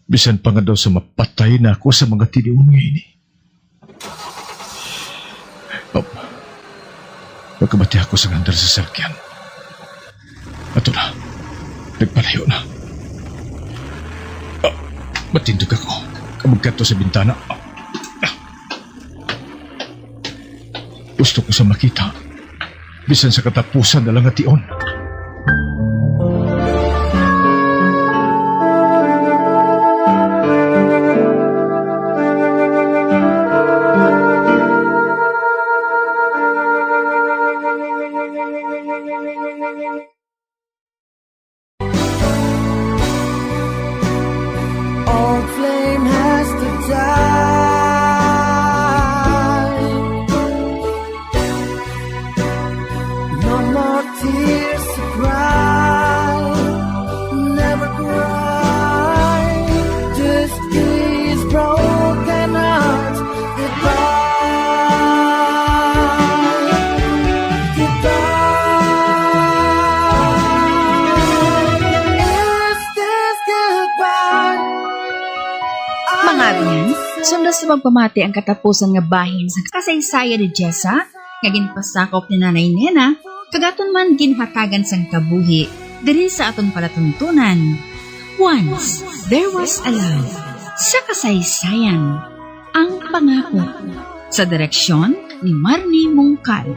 Bisan pa nga daw sa mapatay na ako sa mga tinion nga ini. Oh, magkabati ako sa gandar sa salakyan. Ato na. Nagpalayo na. Ah, matindog ako. Kamagkato sa bintana. Ah. Gusto ko sa makita. Bisan sa katapusan na lang nga tion. Old flame has to die. No more tears to cry. Never cry. Just these broken hearts. Goodbye, goodbye. Is this goodbye? Mga abyan, sunda sa pagpamati ang katapusan nga bahin sa kasaysayan ni Jessa, nga ginpasakop ni Nanay Nena, kag aton man ginhatagan sang kabuhi diri sa aton palatuntunan. Once There Was a Love, sa kasaysayan. Ang Pangako, sa direksyon ni Marnie Mungkal.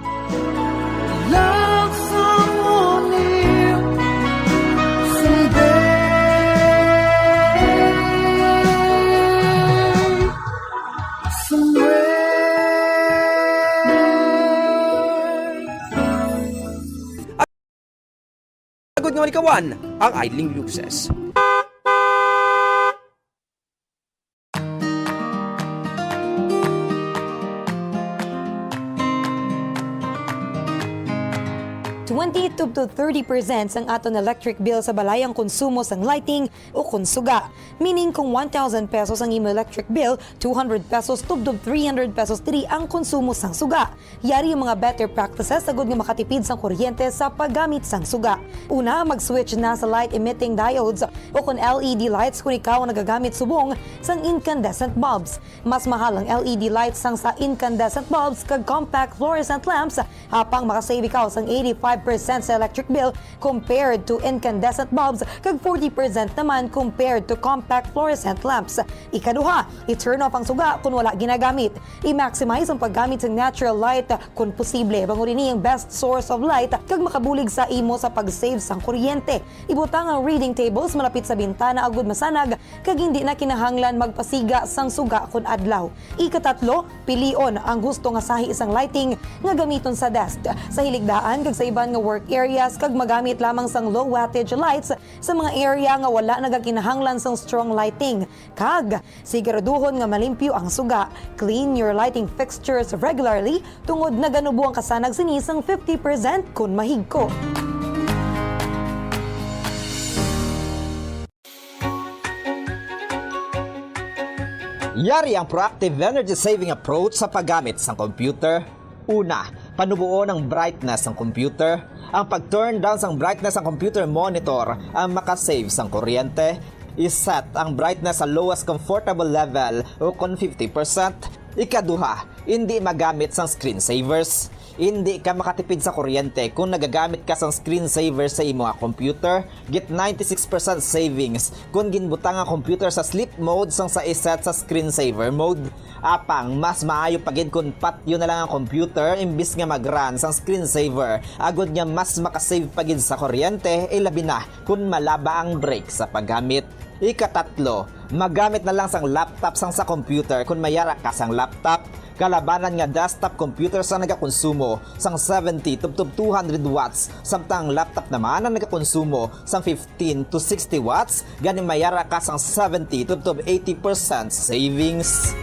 Love someone new someday, somewhere. Agod nga malikawan ang idling luces. Twenty to thirty percent sang aton electric bill sa balay ang konsumo sang lighting o kon suga. Meaning, kung one thousand pesos ang imo electric bill, two hundred pesos tubtob three hundred pesos diri ang konsumo sang suga. Yari ang mga better practices agud nga makatipid sang kuryente sa paggamit sang suga. Una, mag-switch na sa light emitting diodes o kon L E D lights kon ikaw ang nagagamit subong sang incandescent bulbs. Mas mahal ang L E D lights sang sa incandescent bulbs kag compact fluorescent lamps, apang makasave ikaw sang eighty-five percent sa electric bill compared to incandescent bulbs kag forty percent naman compared to compact fluorescent lamps. Ikaduha, i-turn off ang suga kon wala ginagamit. I-maximize ang paggamit sa natural light kon posible, bangod ini ang best source of light kag makabulig sa imo sa pag-save sang kuryente. Ibutang ang reading tables malapit sa bintana agud masanag kag hindi na kinahanglan magpasiga sang suga kon adlaw. Ikatatlo, pilion ang husto nga sahi sang lighting nga gamiton sa desk, sa hiligdaan kag sa iban nga work areas, kag magamit lamang sang low wattage lights sa mga area nga wala nagakinahanglan sang strong lighting. Kag siguraduhon nga malimpyo ang suga. Clean your lighting fixtures regularly tungod naganubo ang kasanag sini sang fifty percent kon mahigko. Yari ang proactive energy saving approach sa paggamit sang computer. Una, panuboon ang brightness sang computer. Ang pag-turn down sang brightness sang computer monitor ang makasave sang kuryente. I-set ang brightness sa lowest comfortable level o kon fifty percent. Ikaduha, indi magamit sang screensavers. Indi ka makatipid sa kuryente kon nagagamit ka sang screensaver sa imo nga computer. Get ninety-six percent savings kon ginbutang ang computer sa sleep mode sang sa i-set sa screensaver mode. Apang mas maayo pa gid kon patyon na lang ang computer imbis nga mag-run sang screensaver, agud nga mas makasave pa gid sa kuryente, ilabi na kon malaba ang break sa paggamit. Ikatatlo, magamit na lang sang laptop sang sa computer kon may ara ka sang laptop. Kalabanan nga desktop computers ang nagakonsumo sang seventy tubtob two hundred watts, samtang ang laptop naman ang nagakonsumo sang fifteen to sixty watts, gani may ara ka sang seventy tubtob eighty percent savings.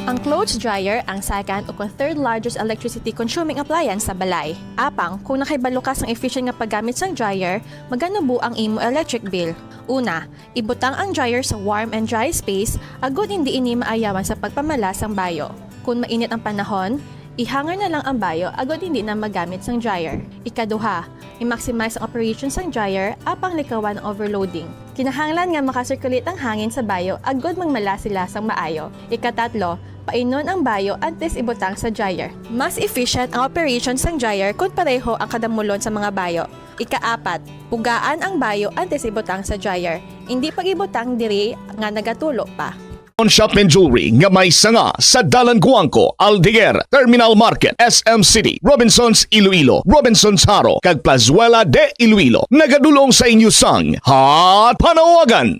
Ang clothes dryer ang second o kung third largest electricity consuming appliance sa balay. Apang, kung nakahibalo ka sang efficient nga paggamit sang dryer, maganubo ang imo electric bill. Una, ibutang ang dryer sa warm and dry space agod hindi ini maayawan sa pagpamala sang bayo. Kung mainit ang panahon, ihanger na lang ang bayo agod hindi na magamit sang dryer. Ikaduha, i-maximize ang operation sang dryer apang likawan ang overloading. Kinahanglan nga makasirkulate ang hangin sa bayo agod magmala sila sang maayo. Ikatatlo, painon ang bayo antes ibutang sa dryer. Mas efficient ang operation sang dryer kon pareho ang kadamulon sa mga bayo. Ikaapat, pugaan ang bayo antes ibutang sa dryer. Indi pag-ibutang diri nga nagatulo pa. On Shop and Jewelry nga may sanga sa Dalan Guangco, Aldeguer, Terminal Market, S M City, Robinsons Iloilo, Robinsons Jaro, kag Plazuela de Iloilo. Nagadulong sa inyo sang Hot Panawagan.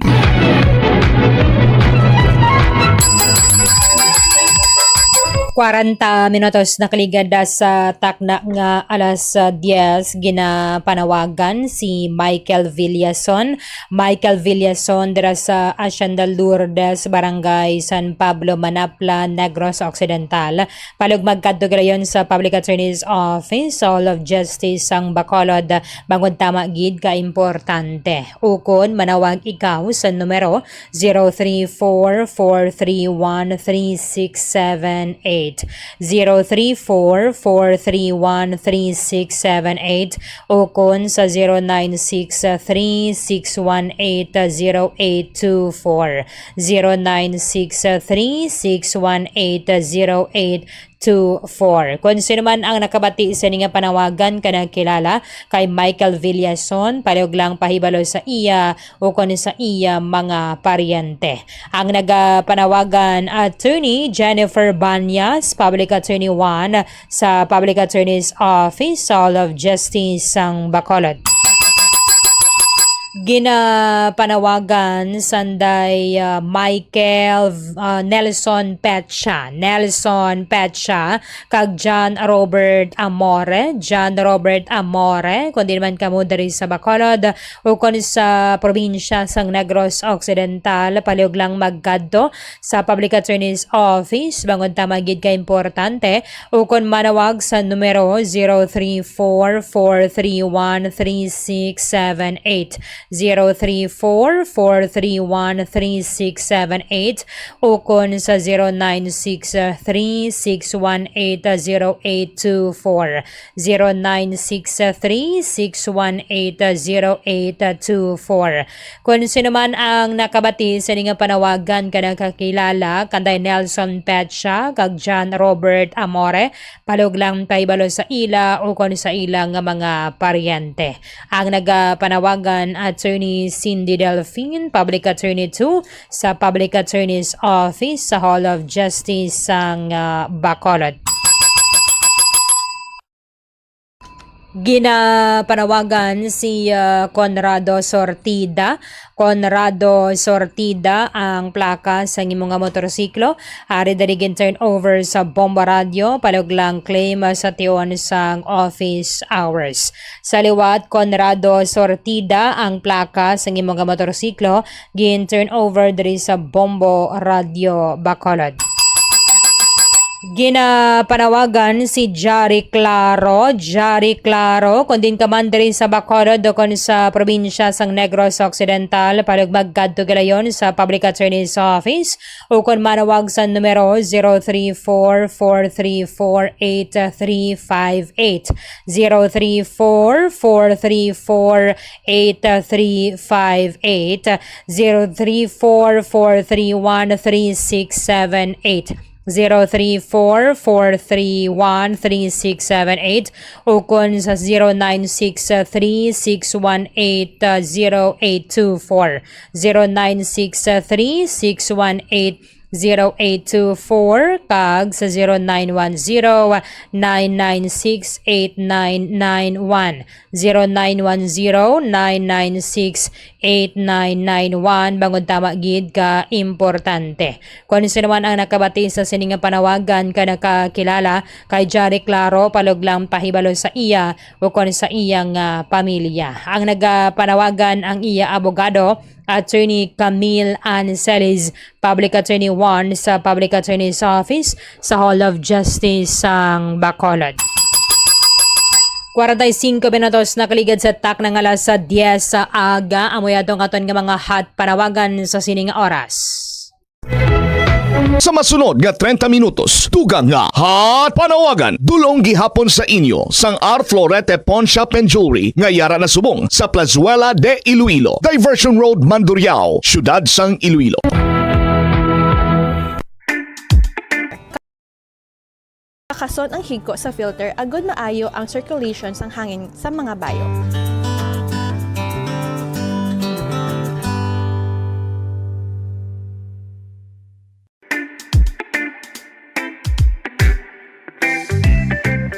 Kwarenta minutos nakaligad sa takna nga alas ah, diyes, ginapanawagan si Michael Villason. Michael Villason dira sa Hacienda Lourdes, Barangay San Pablo, Manapla, Negros Occidental. Palugmag kadto gilayon sa Public Attorney's Office, Hall of Justice sang Bacolod, bangod tama gid ka importante. Ukon manawag ikaw sa numero zero three four, four three one, three six seven eight, zero three four, four three one, three six seven eight, ukon sa zero nine six three, six one eight, zero eight two four, zero nine six three, six one eight, zero eight two four. Kung sino man ang nakabati sa ini nga panawagan ka nagkilala kay Michael Villason, palihog lang pahibalo sa iya ukon sa iya mga paryente. Ang nagapanawagan, Attorney Jennifer Banyas, Public Attorney one sa Public Attorney's Office, Hall of Justice sang Bacolod. Ginapanawagan sanday ah, Michael ah, Nelson Pecha, Nelson Pecha, kag John Robert Amore, John Robert Amore, kundi naman kamo diri sa Bacolod ukon sa probinsya sang Negros Occidental, palihog lang magkadto sa Public Attorney's Office bangod tama gid ka importante ukon manawag sa numero zero three four, four three one, three six seven eight, zero three four, four three one, three six seven eight, ukon sa zero nine six three, six one eight, zero eight two four, zero nine six three, six one eight, zero eight two four. Kung sino man ang nakabati sa ini nga panawagan ka nagkakilala kanday Nelson Pecha kag John Robert Amore, palihog lang pahibalo sa ila ukon sa ila nga mga paryente. Ang nagapanawagan, Attorney Cindy Delfin, Public Attorney two sa Public Attorney's Office sa Hall of Justice sang ah, Bacolod. Ginapanawagan si ah, Conrado Sortida. Conrado Sortida ang plaka sang imo nga motorsiklo. Ari dali gin-turn over sa Bomba Radio, palihog lang claim sa tion sang office hours. Sa liwat, Conrado Sortida ang plaka sang imo nga motorsiklo, gin-turn over diri sa Bombo Radio Bacolod. Ginapanawagan si Jari Claro, Jari Claro, kung din ka man diri sa Bacolod ukon sa probinsya sang Negros Occidental, palihog magkadto gilayon sa Public Attorney's Office ukon manawag sa numero zero three four, four three four, eight three five eight, zero three four, four three four, eight three five eight, zero three four, four three one, three six seven eight, zero three four, four three one, three six seven eight, ukon sa zero nine six three, six one eight, zero eight two four, zero nine six three, six one eight, zero eight two four kag sa zero nine one zero, nine nine six, eight nine nine one. Zero nine one zero, nine nine six, eight nine nine one, bangod tama gid ka importante. Kung sino man ang nakabati sa sini nga panawagan ka nakakilala kay Jari Claro, palog lang pahibalo sa iya ukon sa iyang, ah, pamilya. Ang nagapanawagan ang iya abogado, Attorney Camille Ann Celis, Public Attorney one sa Public Attorney's Office sa Hall of Justice sang Bacolod. Kwarenta y singko minutos nakaligad sa takna nga alas sa diyes sa aga. Amo yadto ang aton nga mga hot panawagan sa sining oras. Sa masunod nga treinta minutos, dugang nga hot panawagan, dulong gihapon sa inyo sang R Florete Pawn Shop and Jewelry nga yara na subong sa Plazuela de Iloilo, Diversion Road, Mandurriao, Siyudad sang Iloilo. Kakason ang higko sa filter agud maayo ang circulation sang hangin sa mga bayo.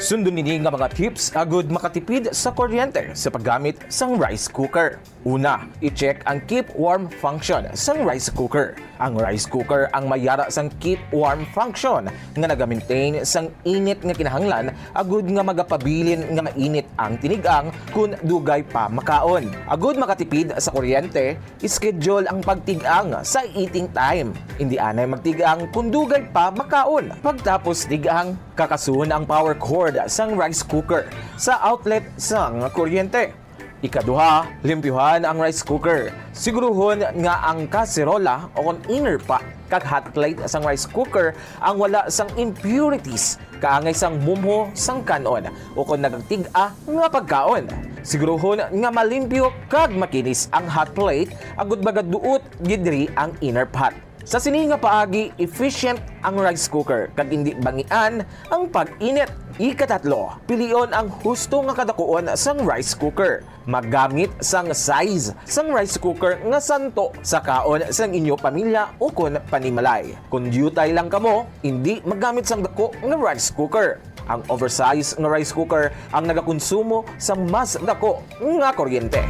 Sundon ini nga mga tips agud makatipid sa kuryente sa paggamit sang rice cooker. Una, i-check ang keep warm function sang rice cooker. Ang rice cooker ang may yara sang keep warm function nga nagamaintain sang init nga kinahanglan agud nga magapabilin nga mainit ang tinig-ang kon dugay pa makaon. Agud makatipid sa kuryente, schedule ang pagtig-ang sa eating time. Indi anay magtig-ang kon dugay pa makaon. Pagtapos tig-ang, kakasuhon ang power cord sang rice cooker sa outlet sang kuryente. Ikaduha, limpyuhan ang rice cooker. Siguruhon nga ang kaserola o kon inner pot kag hot plate sang rice cooker ang wala sang impurities kaangay sang mumho sang kan-on o kon nagtig-a nga pagkaon. Siguruhon nga malimpyo kag makinis ang hot plate agud magaduot gid diri ang inner pot. Sa sini nga paagi, efficient ang rice cooker kag indi bangian ang pag-init. Ikatatlo, pilion ang husto nga kadakuon sang rice cooker. Maggamit sang size sang rice cooker nga santo sa kaon sang inyo pamilya ukon panimalay. Kon diutay lang kamo, indi maggamit sang dako nga rice cooker. Ang oversize nga rice cooker ang nagakonsumo sang mas dako nga kuryente.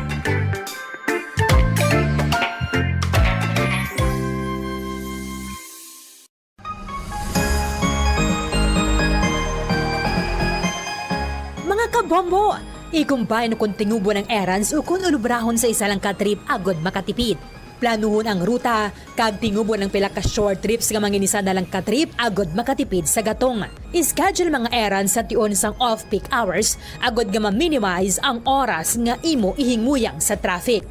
Mga kabombo, i-combine kon tingubon ang errands ukon ulubrahon sa isa lang ka trip agud makatipid. Planuhon ang ruta kag tingubon ang pila ka short trips nga manginisa na lang ka trip agud makatipid sa gatong. I-schedule mga errands sa tion sang off-peak hours agud nga ma-minimize ang oras nga imo ihinguyang sa traffic.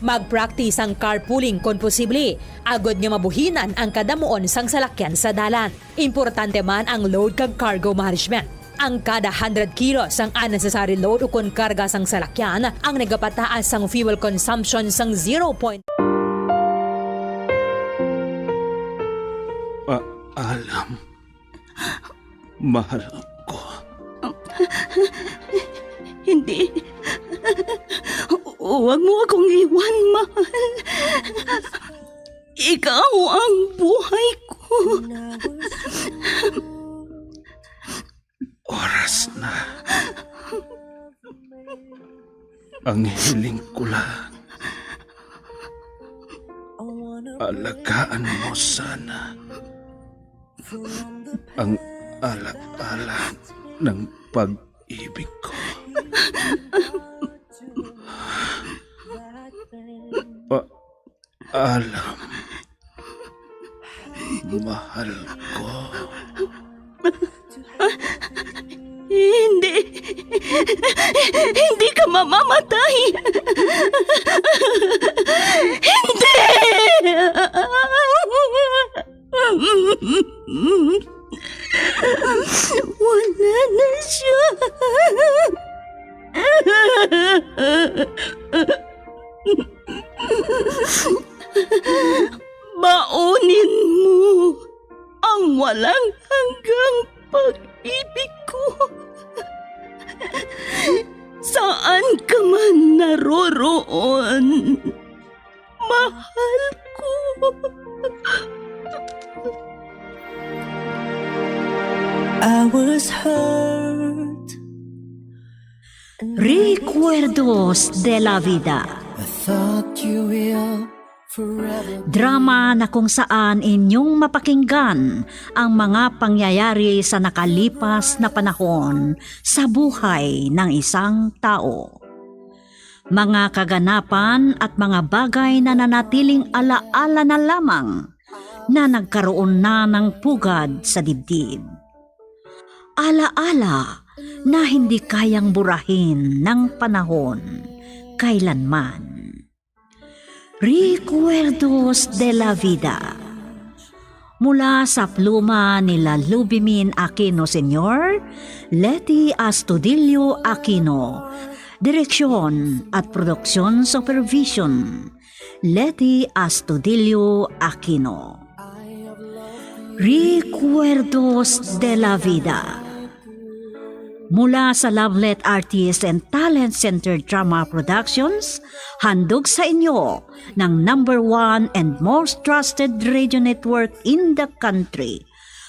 Mag-practice ang carpooling kon posible, agud nga mabuhinan ang kadamuon sang salakyan sa dalan. Importante man ang load kag cargo management. Ang kada hundred kilos sang unnecessary load ukon karga sang salakyan ang nagapataas sang fuel consumption sang zero point Ah, alam. Mahal ko. Hindi. Huwag mo akong iwan, mahal. Ikaw ang buhay ko. Oras na. Ang hiling ko lang, alagaan mo sana ang ala-ala ng pag-ibig ko. Pa-, Alam, mahal ko. Hindi. Hindi ka mamamatay. Hindi! Wala na siya. Baunin mo ang walang hanggang pag-ibig ko. Saan ka man naroroon, mahal ko. I was hurt. Recuerdos de la Vida. I thought you will forever. Drama na kung saan inyong mapakinggan ang mga pangyayari sa nakalipas na panahon sa buhay ng isang tao. Mga kaganapan at mga bagay na nanatiling alaala na lamang na nagkaroon na ng pugad sa dibdib. Alaala na hindi kayang burahin ng panahon kailanman. Recuerdos de la Vida. Mula sa pluma ni Lalubimin Aquino Senior, Leti Astudillo Aquino. Direksyon at production supervision, Leti Astudillo Aquino. Recuerdos de la Vida. Mula sa Lovelet Artist and Talent Center Drama Productions, handog sa inyo ng number one and most trusted radio network in the country,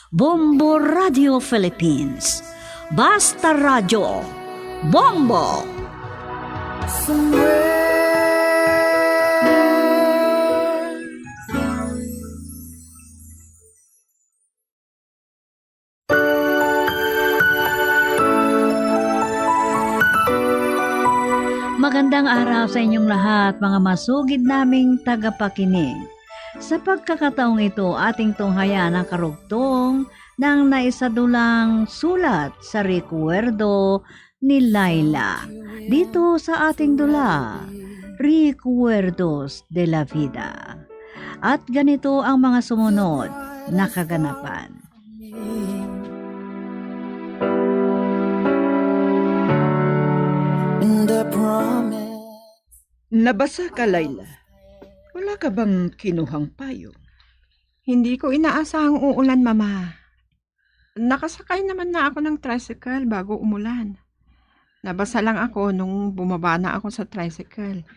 Bombo Radio Philippines. Basta Radyo, Bombo! Somewhere. Magandang araw sa inyong lahat, mga masugid naming tagapakinig. Sa pagkakataong ito, ating tunghayan ang karugtong ng naisadulang sulat sa Recuerdo ni Laila dito sa ating dula, Recuerdos de la Vida. At ganito ang mga sumunod na kaganapan. Nabasa ka, Laila? Wala ka bang kinuhang payong? Hindi ko inaasahang uulan, Mama. Nakasakay naman na ako ng tricycle bago umulan. Nabasa lang ako nung bumaba na ako sa tricycle.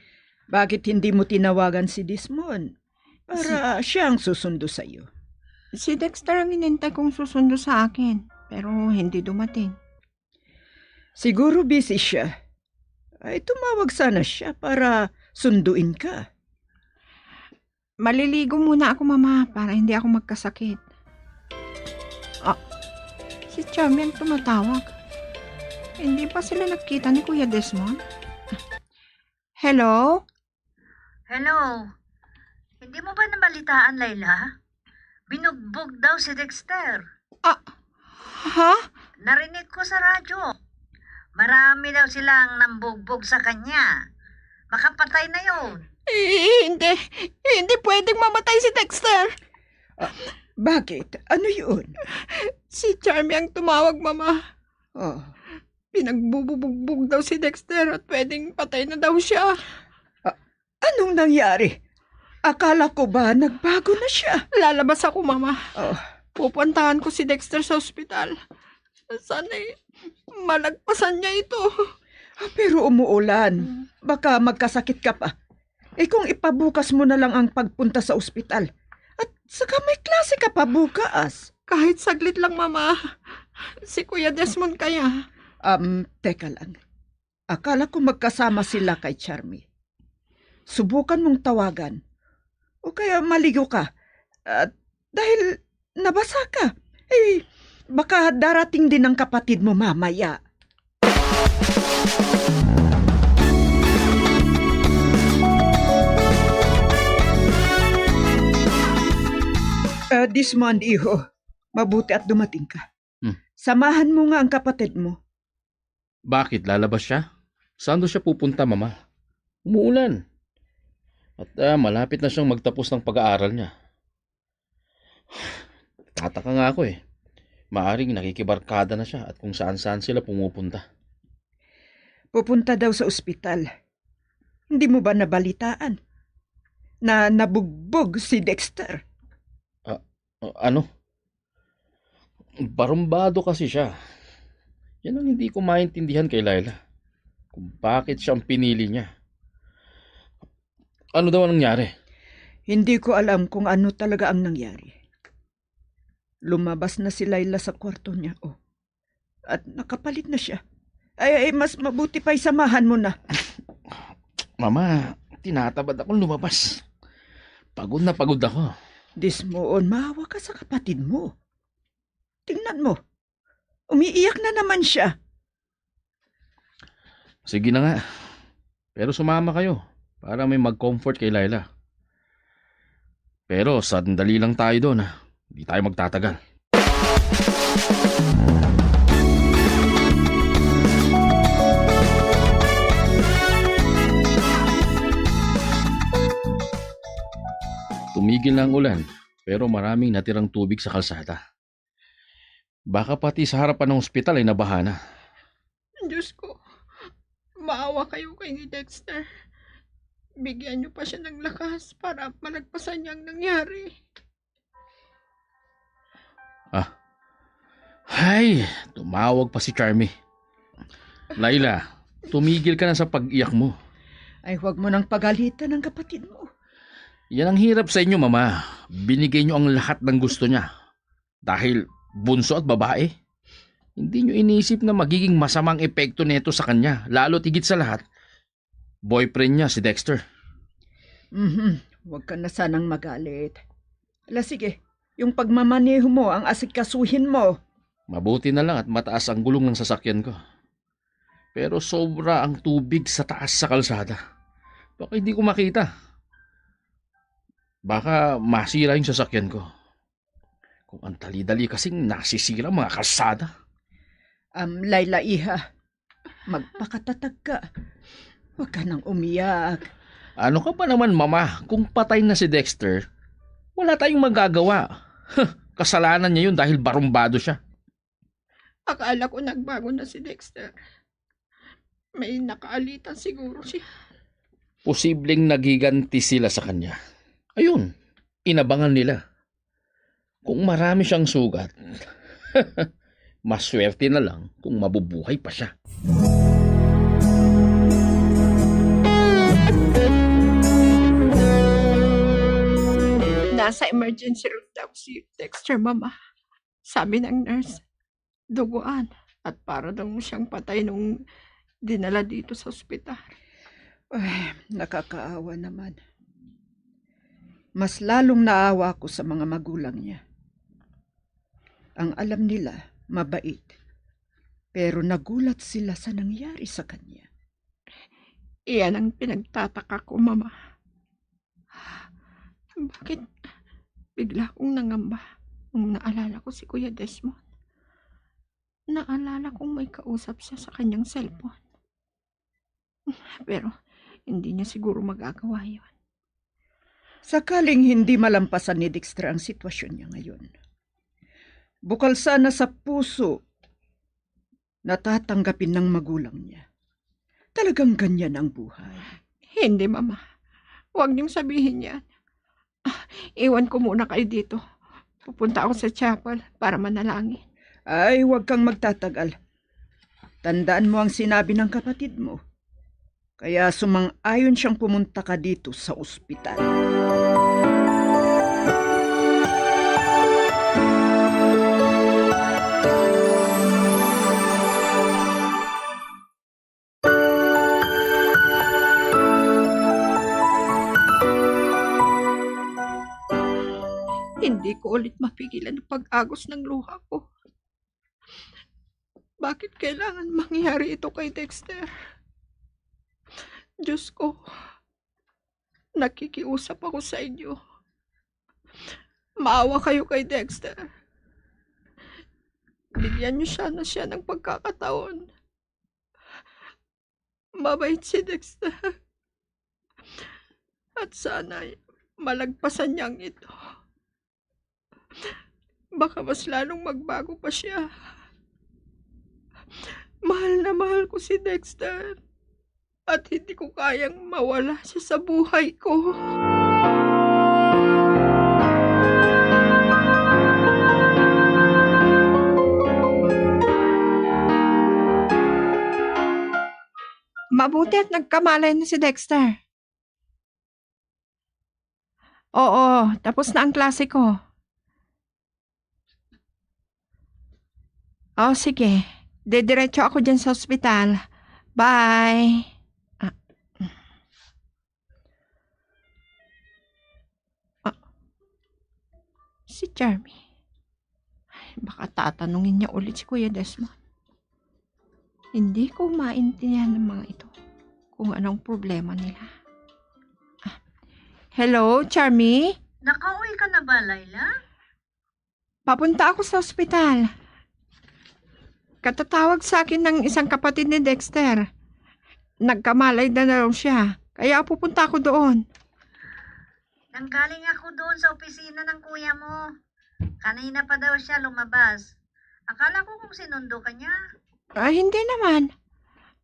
Bakit hindi mo tinawagan si Desmond para siya ang susundo sa'yo? Si Dexter ang inintay kong susundo sa akin, pero hindi dumating. Siguro busy siya. Ay, tumawag sana siya para sunduin ka. Maliligo muna ako, Mama, para hindi ako magkasakit. Ah, si Charmy ang tumatawag. Hindi pa sila nagkita ni Kuya Desmond? Hello? Hello. Hindi mo ba nabalitaan, Laila? Binugbog daw si Dexter. Ah, ha? Narinig ko sa radyo. Marami daw silang nambugbog sa kanya. Makapatay na yun. Eh, hindi. Hindi pwedeng mamatay si Dexter. Ah, bakit? Ano yun? Si Charmy ang tumawag, Mama. Oh. Pinagbubugbog daw si Dexter at pwedeng patay na daw siya. Ah, anong nangyari? Akala ko ba nagbago na siya? Lalabas ako, Mama. Oh. Pupuntahan ko si Dexter sa ospital. Sana'y malagpasan niya ito. Ah, pero umuulan. Hmm. Baka magkasakit ka pa. Eh, kung ipabukas mo na lang ang pagpunta sa ospital. At saka may klase ka pa bukas. Kahit saglit lang, Mama. Si Kuya Desmond kaya. Um, teka lang. Akala ko magkasama sila kay Charmy. Subukan mong tawagan. O kaya maligo ka. At dahil nabasa ka, eh, baka darating din ang kapatid mo mamaya. Ah, Desmond, iho, mabuti at dumating ka. Hmm. Samahan mo nga ang kapatid mo. Bakit, lalabas siya? Saan daw siya pupunta, Mama? Umuulan. At, ah, malapit na siyang magtapos ng pag-aaral niya. Tataka nga ako eh. Maaring nakikibarkada na siya at kung saan-saan sila pumupunta. Pupunta daw sa ospital. Hindi mo ba nabalitaan na nabugbog si Dexter? Ah, ah, ano? Barumbado kasi siya. Yan ang hindi ko maintindihan kay Laila. Kung bakit siya ang pinili niya. Ano daw ang nangyari? Hindi ko alam kung ano talaga ang nangyari. Lumabas na si Laila sa kwarto niya, oh. At nakapalit na siya. Ay, ay, mas mabuti pa'y samahan mo na. Mama, tinatamad akong lumabas. Pagod na pagod ako. Dismoon, maawa ka sa kapatid mo. Tingnan mo, umiiyak na naman siya. Sige na nga. Pero sumama kayo para may mag-comfort kay Laila. Pero sandali lang tayo doon, ha. Hindi tayo magtatagal. Tumigil na ang ulan, pero maraming natirang tubig sa kalsada. Baka pati sa harapan ng ospital ay nabaha na. Diyos ko, maawa kayo kay ni Dexter. Bigyan niyo pa siya ng lakas para malagpasan niya ang nangyari. Ah. Hay, tumawag pa si Charmy. Laila, tumigil ka na sa pag-iyak mo. Ay, huwag mo nang pagalitan ang kapatid mo. Yan ang hirap sa inyo, Mama. Binigay niyo ang lahat ng gusto niya. Dahil bunso at babae, hindi niyo inisip na magiging masamang epekto nito sa kanya, lalo't higit sa lahat, boyfriend niya si Dexter. Mhm. Huwag ka na sanang magalit. Ala, sige, yung pagmamaneho mo ang asikasuhin mo. Mabuti na lang at mataas ang gulong ng sasakyan ko. Pero sobra ang tubig sa taas sa kalsada. Baka hindi ko makita. Baka masira yung sasakyan ko. Kung ang dali-dali kasing nasisira ang mga kalsada. Um, Laila, iha, magpakatatag ka. Huwag ka nang umiyak. Ano ka pa naman, Mama? Kung patay na si Dexter, wala tayong magagawa. Huh, kasalanan niya yun dahil barumbado siya. Akala ko nagbago na si Dexter. May nakaalitan siguro siya. Posibleng naghiganti sila sa kanya. Ayun, inabangan nila. Kung marami siyang sugat, maswerte na lang kung mabubuhay pa siya. Nasa emergency room daw si Dexter, Mama. Sabi ng nurse, duguan at para daw siyang patay nung dinala dito sa ospital. Ay, nakakaawa naman. Mas lalong naawa ako sa mga magulang niya. Ang alam nila, mabait. Pero nagulat sila sa nangyari sa kanya. Iyan ang pinagtataka ko, Mama. Bakit bigla akong nangamba nung naalala ko si Kuya Desmond? Naalala kong may kausap siya sa kanyang cellphone. Pero hindi niya siguro magagawa yun. Sakaling hindi malampasan ni Dexter ang sitwasyon niya ngayon, bukal sana sa puso na tatanggapin ng magulang niya. Talagang ganyan ang buhay. Hindi, Mama. Huwag niyong sabihin yan. Ah, iwan ko muna kayo dito. Pupunta ako sa chapel para manalangin. Ay, huwag kang magtatagal. Tandaan mo ang sinabi ng kapatid mo. Kaya sumang-ayon siyang pumunta ka dito sa ospital. Hindi ko ulit mapigilan ang pag-agos ng luha ko. Bakit kailangan mangyari ito kay Dexter? Diyos ko, nakikiusap ako sa inyo. Maawa kayo kay Dexter. Bigyan niyo siya na siya ng pagkakataon. Mabait si Dexter. At sana'y malagpasan niya ang ito. Baka mas lalong magbago pa siya. Mahal na mahal ko si Dexter. At hindi ko kayang mawala siya sa buhay ko. Mabuti at nagkamalay na si Dexter. Oo, tapos na ang klase ko. Oh, sige. Didiretso ako dyan sa ospital. Bye. Ah. Ah. Si Charmy. Ay, baka tatanungin niya ulit si Kuya Desmond. Hindi ko maintindihan ng mga ito kung anong problema nila. Ah. Hello, Charmy? Nakauwi ka na ba, Laila? Papunta ako sa ospital. Katatawag sa akin ng isang kapatid ni Dexter. Nagkamalay na daw siya, kaya pupunta ako doon. Nanggaling ako doon sa opisina ng kuya mo. Kanina pa daw siya lumabas. Akala ko kung sinundo ka niya. Ah, hindi naman.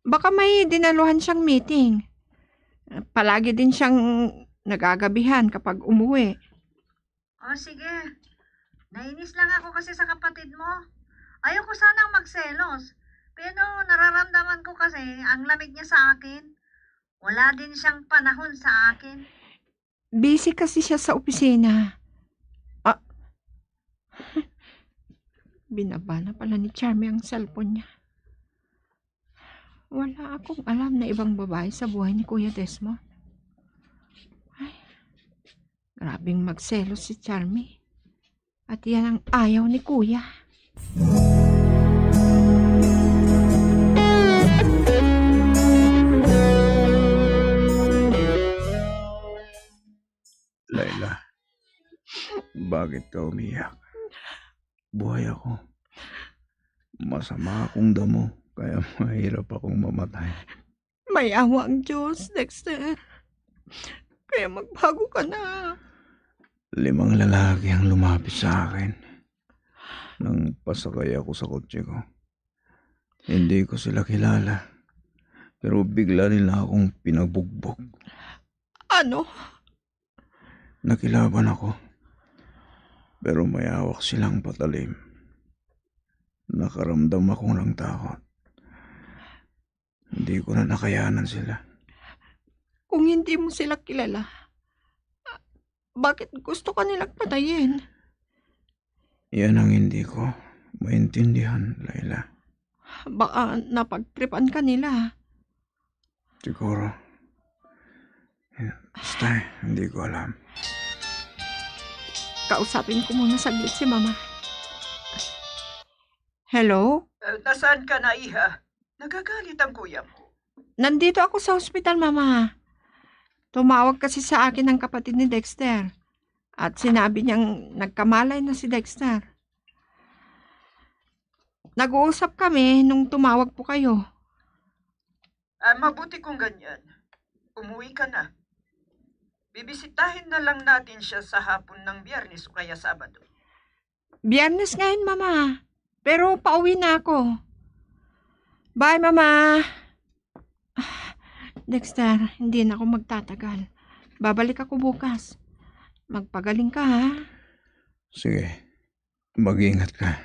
Baka may dinaluhan siyang meeting. Palagi din siyang nagagabihan kapag umuwi. O, sige. Nainis lang ako kasi sa kapatid mo. Ayoko sanang magselos. Pero nararamdaman ko kasi ang lamig niya sa akin. Wala din siyang panahon sa akin. Busy kasi siya sa opisina. Ah, binaba na pala ni Charmy ang cellphone niya. Wala akong alam na ibang babae sa buhay ni Kuya Desmond. Ay, grabing magselos si Charmy. At yan ang ayaw ni Kuya. Laila, bakit ka umiyak? Buhay ako. Masama akong damo, kaya mahirap akong mamatay. May awa ang Diyos, Dexter. Kaya magbago ka na. Limang lalaki ang lumapit sa akin nang pasakay ako sa kotse ko. Hindi ko sila kilala, pero bigla nila akong pinabugbog. Ano? Nakilaban ako, pero may hawak silang patalim. Nakaramdam ako ng takot. Hindi ko na nakayanan sila. Kung hindi mo sila kilala, bakit gusto ka nilang patayin? Yan ang hindi ko maintindihan, Laila. Baka napagtripan ka nila. Siguro. Basta, hindi ko alam. Kausapin ko muna saglit si Mama. Hello? Eh, nasaan ka na, iha? Nagagalit ang kuya mo. Nandito ako sa ospital, Mama. Tumawag kasi sa akin ang kapatid ni Dexter. At sinabi niyang nagkamalay na si Dexter. Nag-uusap kami nung tumawag po kayo. Ah, mabuti kung ganyan. Umuwi ka na. Bibisitahin na lang natin siya sa hapon ng Biyernes o kaya Sabado. Biyernes ngayon, Mama. Pero pauwi na ako. Bye, Mama. Ah, Dexter, hindi na ako magtatagal. Babalik ako bukas. Magpagaling ka, ha? Sige. Mag-ingat ka.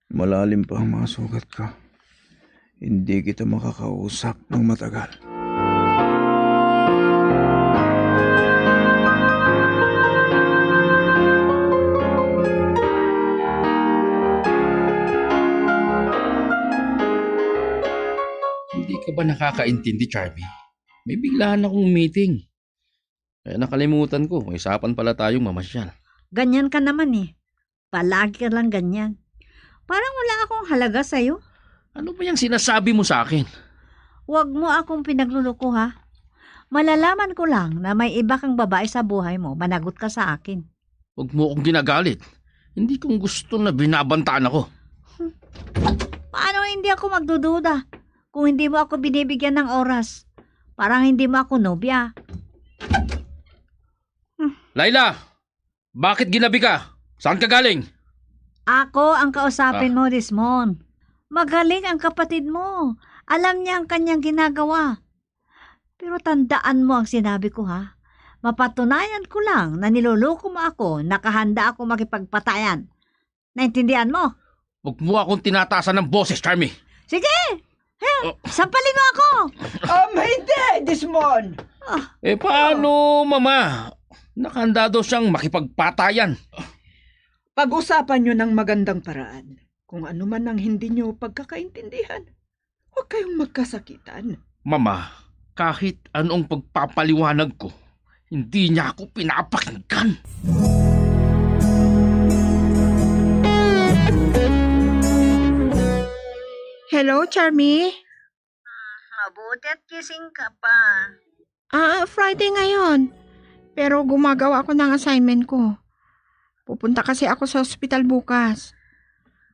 Malalim pa ang mga sugat ko. Hindi kita makakausap ng matagal. Hindi ka ba nakakaintindi, Charmy? May biglaan akong meeting. Eh, nakalimutan ko, may usapan pala tayong mamasyal. Ganyan ka naman eh. Palagi ka lang ganyan. Parang wala akong halaga sa'yo. Ano ba yung sinasabi mo sa akin? Huwag mo akong pinagluloko, ha? Malalaman ko lang na may iba kang babae sa buhay mo, managot ka sa akin. Huwag mo akong ginagalit. Hindi kong gusto na binabantaan ako. Paano hindi ako magdududa kung hindi mo ako binibigyan ng oras? Parang hindi mo ako nobya. Laila, bakit ginabi ka? Saan ka galing? Ako ang kausapin Ah. mo, Desmond. Magaling ang kapatid mo. Alam niya ang kanyang ginagawa. Pero tandaan mo ang sinabi ko, ha? Mapatunayan ko lang na niloloko mo ako, nakahanda ako makipagpatayan. Naintindihan mo? Huwag mo akong tinataasan ng boses, Charmy. Sige! He, Oh. sampalin mo ako! Um, hindi, Desmond! Ah. Eh, paano, Mama? Nakahanda daw siyang makipagpatayan. Pag-usapan niyo ng magandang paraan. Kung ano man ang hindi niyo pagkakaintindihan, huwag kayong magkasakitan. Mama, kahit anong pagpapaliwanag ko, hindi niya ako pinapakinggan. Hello, Charmy? Mabuti at gising ka pa. Ah, Friday ngayon. Pero gumagawa ako ng assignment ko. Pupunta kasi ako sa ospital bukas.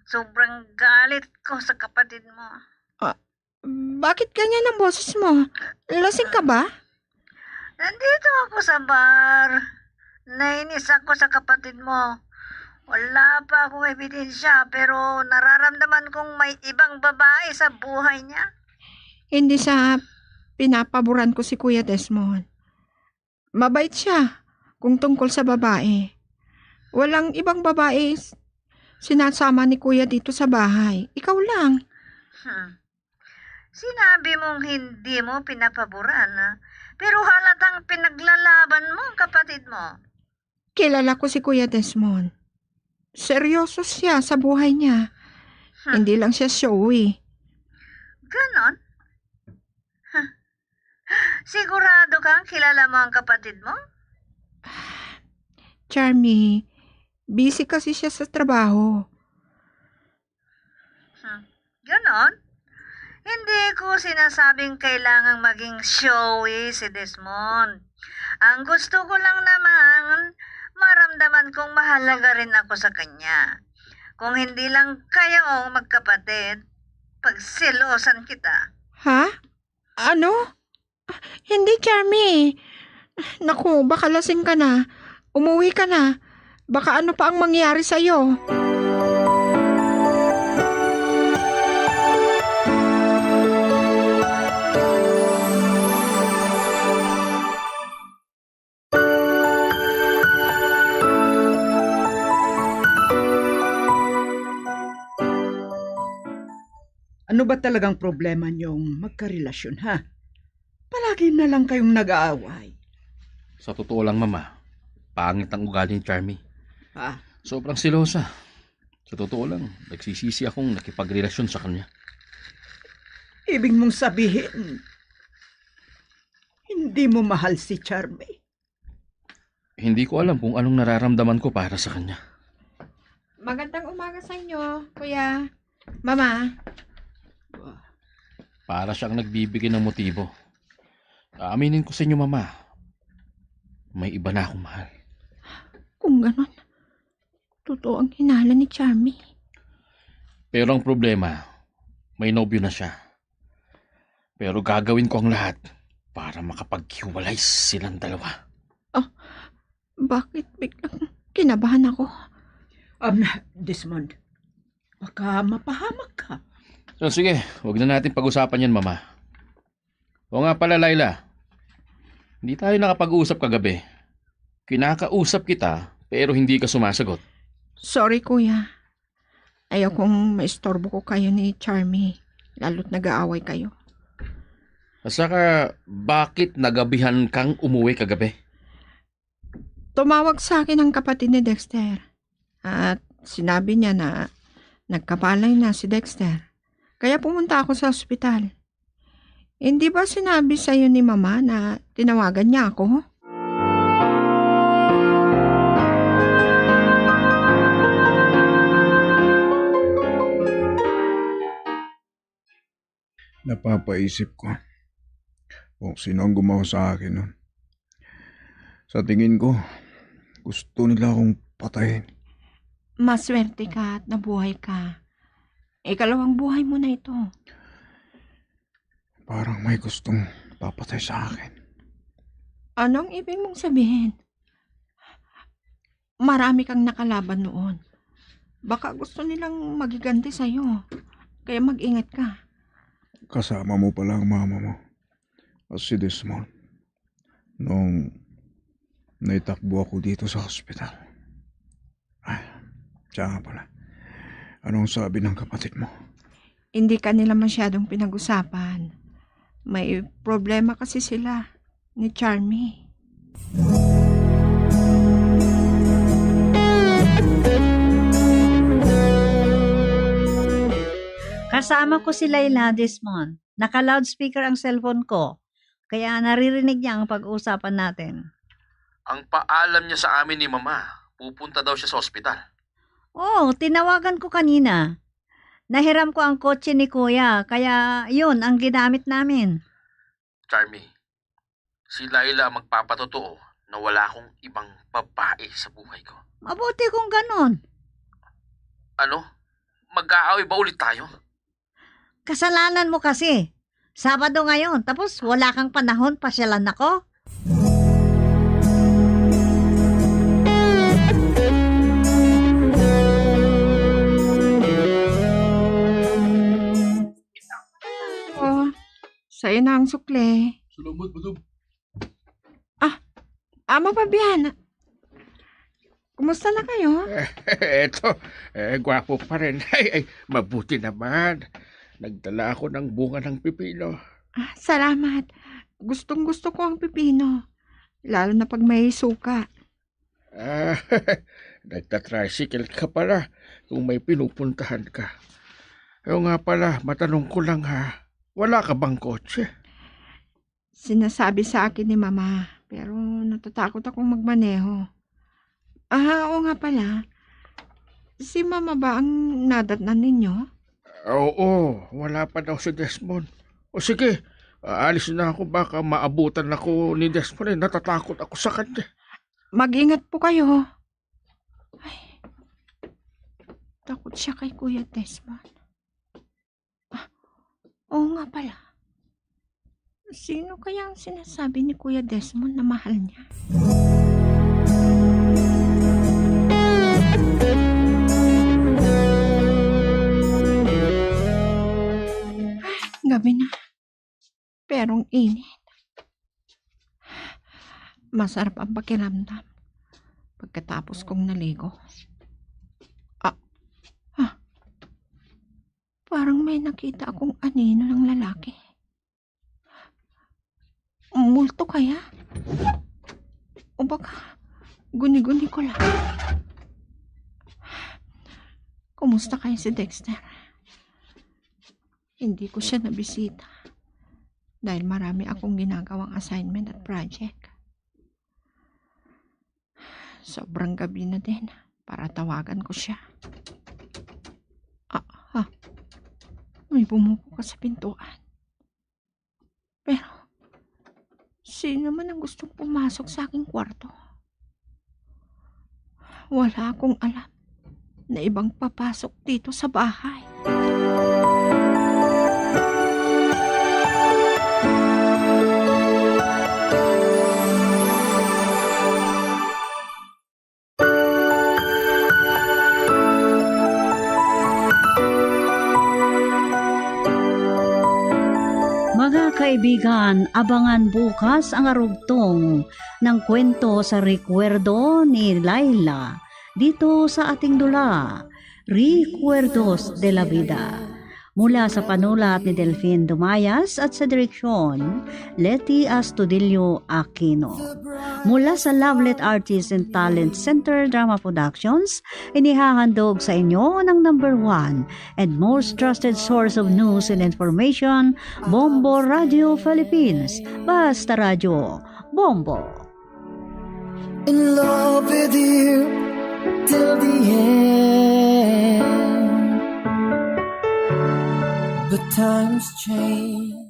Sobrang galit ko sa kapatid mo. Ah, bakit ganyan ang boses mo? Lasing ka ba? Nandito ako sa bar. Nainis ako sa kapatid mo. Wala pa akong ebidensya, pero nararamdaman kong may ibang babae sa buhay niya. Hindi sa pinapaboran ko si Kuya Desmond. Mabait siya kung tungkol sa babae. Walang ibang babae s-, sinasama ni Kuya dito sa bahay. Ikaw lang. Hmm. Sinabi mong hindi mo pinapaboran, ah. Pero halatang pinaglalaban mo ang kapatid mo. Kilala ko si Kuya Desmond. Seryoso siya sa buhay niya. Hmm. Hindi lang siya showy. Ganon? Huh. Sigurado kang kilala mo ang kapatid mo? Charmy, busy kasi siya sa trabaho. Hmm. Ganon? Hindi ko sinasabing kailangang maging showy si Desmond. Ang gusto ko lang naman, maramdaman kong mahalaga rin ako sa kanya. Kung hindi lang kayo magkapatid, pagselosan kita. Ha? Ano? Hindi, Charmy. Naku, baka lasing ka na. Umuwi ka na. Baka ano pa ang mangyari sa'yo. Ano ba talagang problema niyong magkarelasyon, ha? Palagi na lang kayong nag-aaway. Sa totoo lang, Mama, pangit ang ugali ni Charmy. Ah. Sobrang selosa. Sa totoo lang, nagsisisi akong nakipagrelasyon sa kanya. Ibig mong sabihin, hindi mo mahal si Charmy? Hindi ko alam kung anong nararamdaman ko para sa kanya. Magandang umaga sa inyo, Kuya. Mama. Para siyang nagbibigay ng motibo. Aaminin ko sa inyo, Mama, may iba na akong mahal. Kung ganon, totoo ang hinala ni Charmy. Pero ang problema, may nobyo na siya. Pero gagawin ko ang lahat para makapaghiwalay silang dalawa. Ah, bakit biglang kinabahan ako? Um, Desmond, baka mapahamak ka. So, sige, wag na natin pag-usapan yan, Mama. O nga pala, Laila, hindi tayo nakapag-usap kagabi. Kinakausap kita, pero hindi ka sumasagot. Sorry, Kuya. Ayokong maistorbo ko kayo ni Charmy, lalo't nag-aaway kayo. At saka, bakit nagabihan kang umuwi kagabi? Tumawag sa akin ang kapatid ni Dexter at sinabi niya na nagkapalay na si Dexter. Kaya pumunta ako sa ospital. Hindi ba sinabi sa'yo ni Mama na tinawagan niya ako? Napapaisip ko kung sino ang gumawa sa akin nun. Sa tingin ko, gusto nila akong patayin. Maswerte ka at nabuhay ka. Ikalawang buhay mo na ito. Parang may gustong papatay sa akin. Anong ibig mong sabihin? Marami kang nakalaban noon. Baka gusto nilang magiganti sa'yo. Kaya mag-ingat ka. Kasama mo pala ang mama mo at si Desmond nung naitakbo ako dito sa hospital. Ah, siya nga pala. Anong sabi ng kapatid mo? Hindi ka nila masyadong pinag-usapan. May problema kasi sila ni Charmy. Kasama ko si Laila, Desmond. Naka-loudspeaker ang cellphone ko, kaya naririnig niya ang pag-uusapan natin. Ang paalam niya sa amin ni Mama, pupunta daw siya sa ospital. Oo, tinawagan ko kanina. Nahiram ko ang kotse ni Kuya, kaya yun ang ginamit namin. Charmy, si Laila ang magpapatotoo na wala akong ibang babae sa buhay ko. Mabuti kung ganon. Ano? Mag-aaway ba ulit tayo? Kasalanan mo kasi. Sabado ngayon, tapos wala kang panahon, pasyalan ako. Oh, sa'yo na ang sukli. Salamat, madam. Ah, Ama Fabian, kumusta na kayo? Eto, eh, gwapo pa rin. Ay, ay, mabuti naman. Nagdala ako ng bunga ng pipino. Ah, salamat. Gustong-gusto ko ang pipino, lalo na pag may suka. Ah, nagta-tricycle ka pala kung may pinupuntahan ka. Ayaw nga pala, matanong ko lang ha, wala ka bang kotse? Sinasabi sa akin ni Mama, pero natatakot akong magmaneho. Ah, oo nga pala. Si Mama ba ang nadatnan ninyo? Oo, wala pa daw si Desmond. O sige, aalis na ako, baka maabutan ako ni Desmond, eh. Natatakot ako sa kanya. Mag-ingat po kayo. Ay, takot siya kay Kuya Desmond. Ah, oo nga pala. Sino kaya ang sinasabi ni Kuya Desmond na mahal niya? Ay, gabi na. Pero ang init. Masarap ang pakiramdam pagkatapos kong naligo. Ah, ah, parang may nakita akong anino ng lalaki. Multo kaya? O baka guni-guni ko lang? Kumusta kaya si Dexter? Hindi ko siya nabisita dahil marami akong ginagawang assignment at project. Sobrang gabi na din para tawagan ko siya. Ah, ah. May bumubukas sa pintuan. Pero, sino man ang gustong pumasok sa aking kwarto? Wala akong alam na ibang papasok dito sa bahay. Mga kaibigan, abangan bukas ang arugtong ng kwento sa rekwerdo ni Laila dito sa ating dula, Recuerdos de la Vida. Mula sa panulat ni Delfin Dumayas at sa direksyon, Leti Astudillo Aquino. Mula sa Lovelet Artists and Talent Center Drama Productions, inihahandog sa inyo ng number one and most trusted source of news and information, Bombo Radio Philippines. Basta Radyo, Bombo. In love with you till the end. The times change.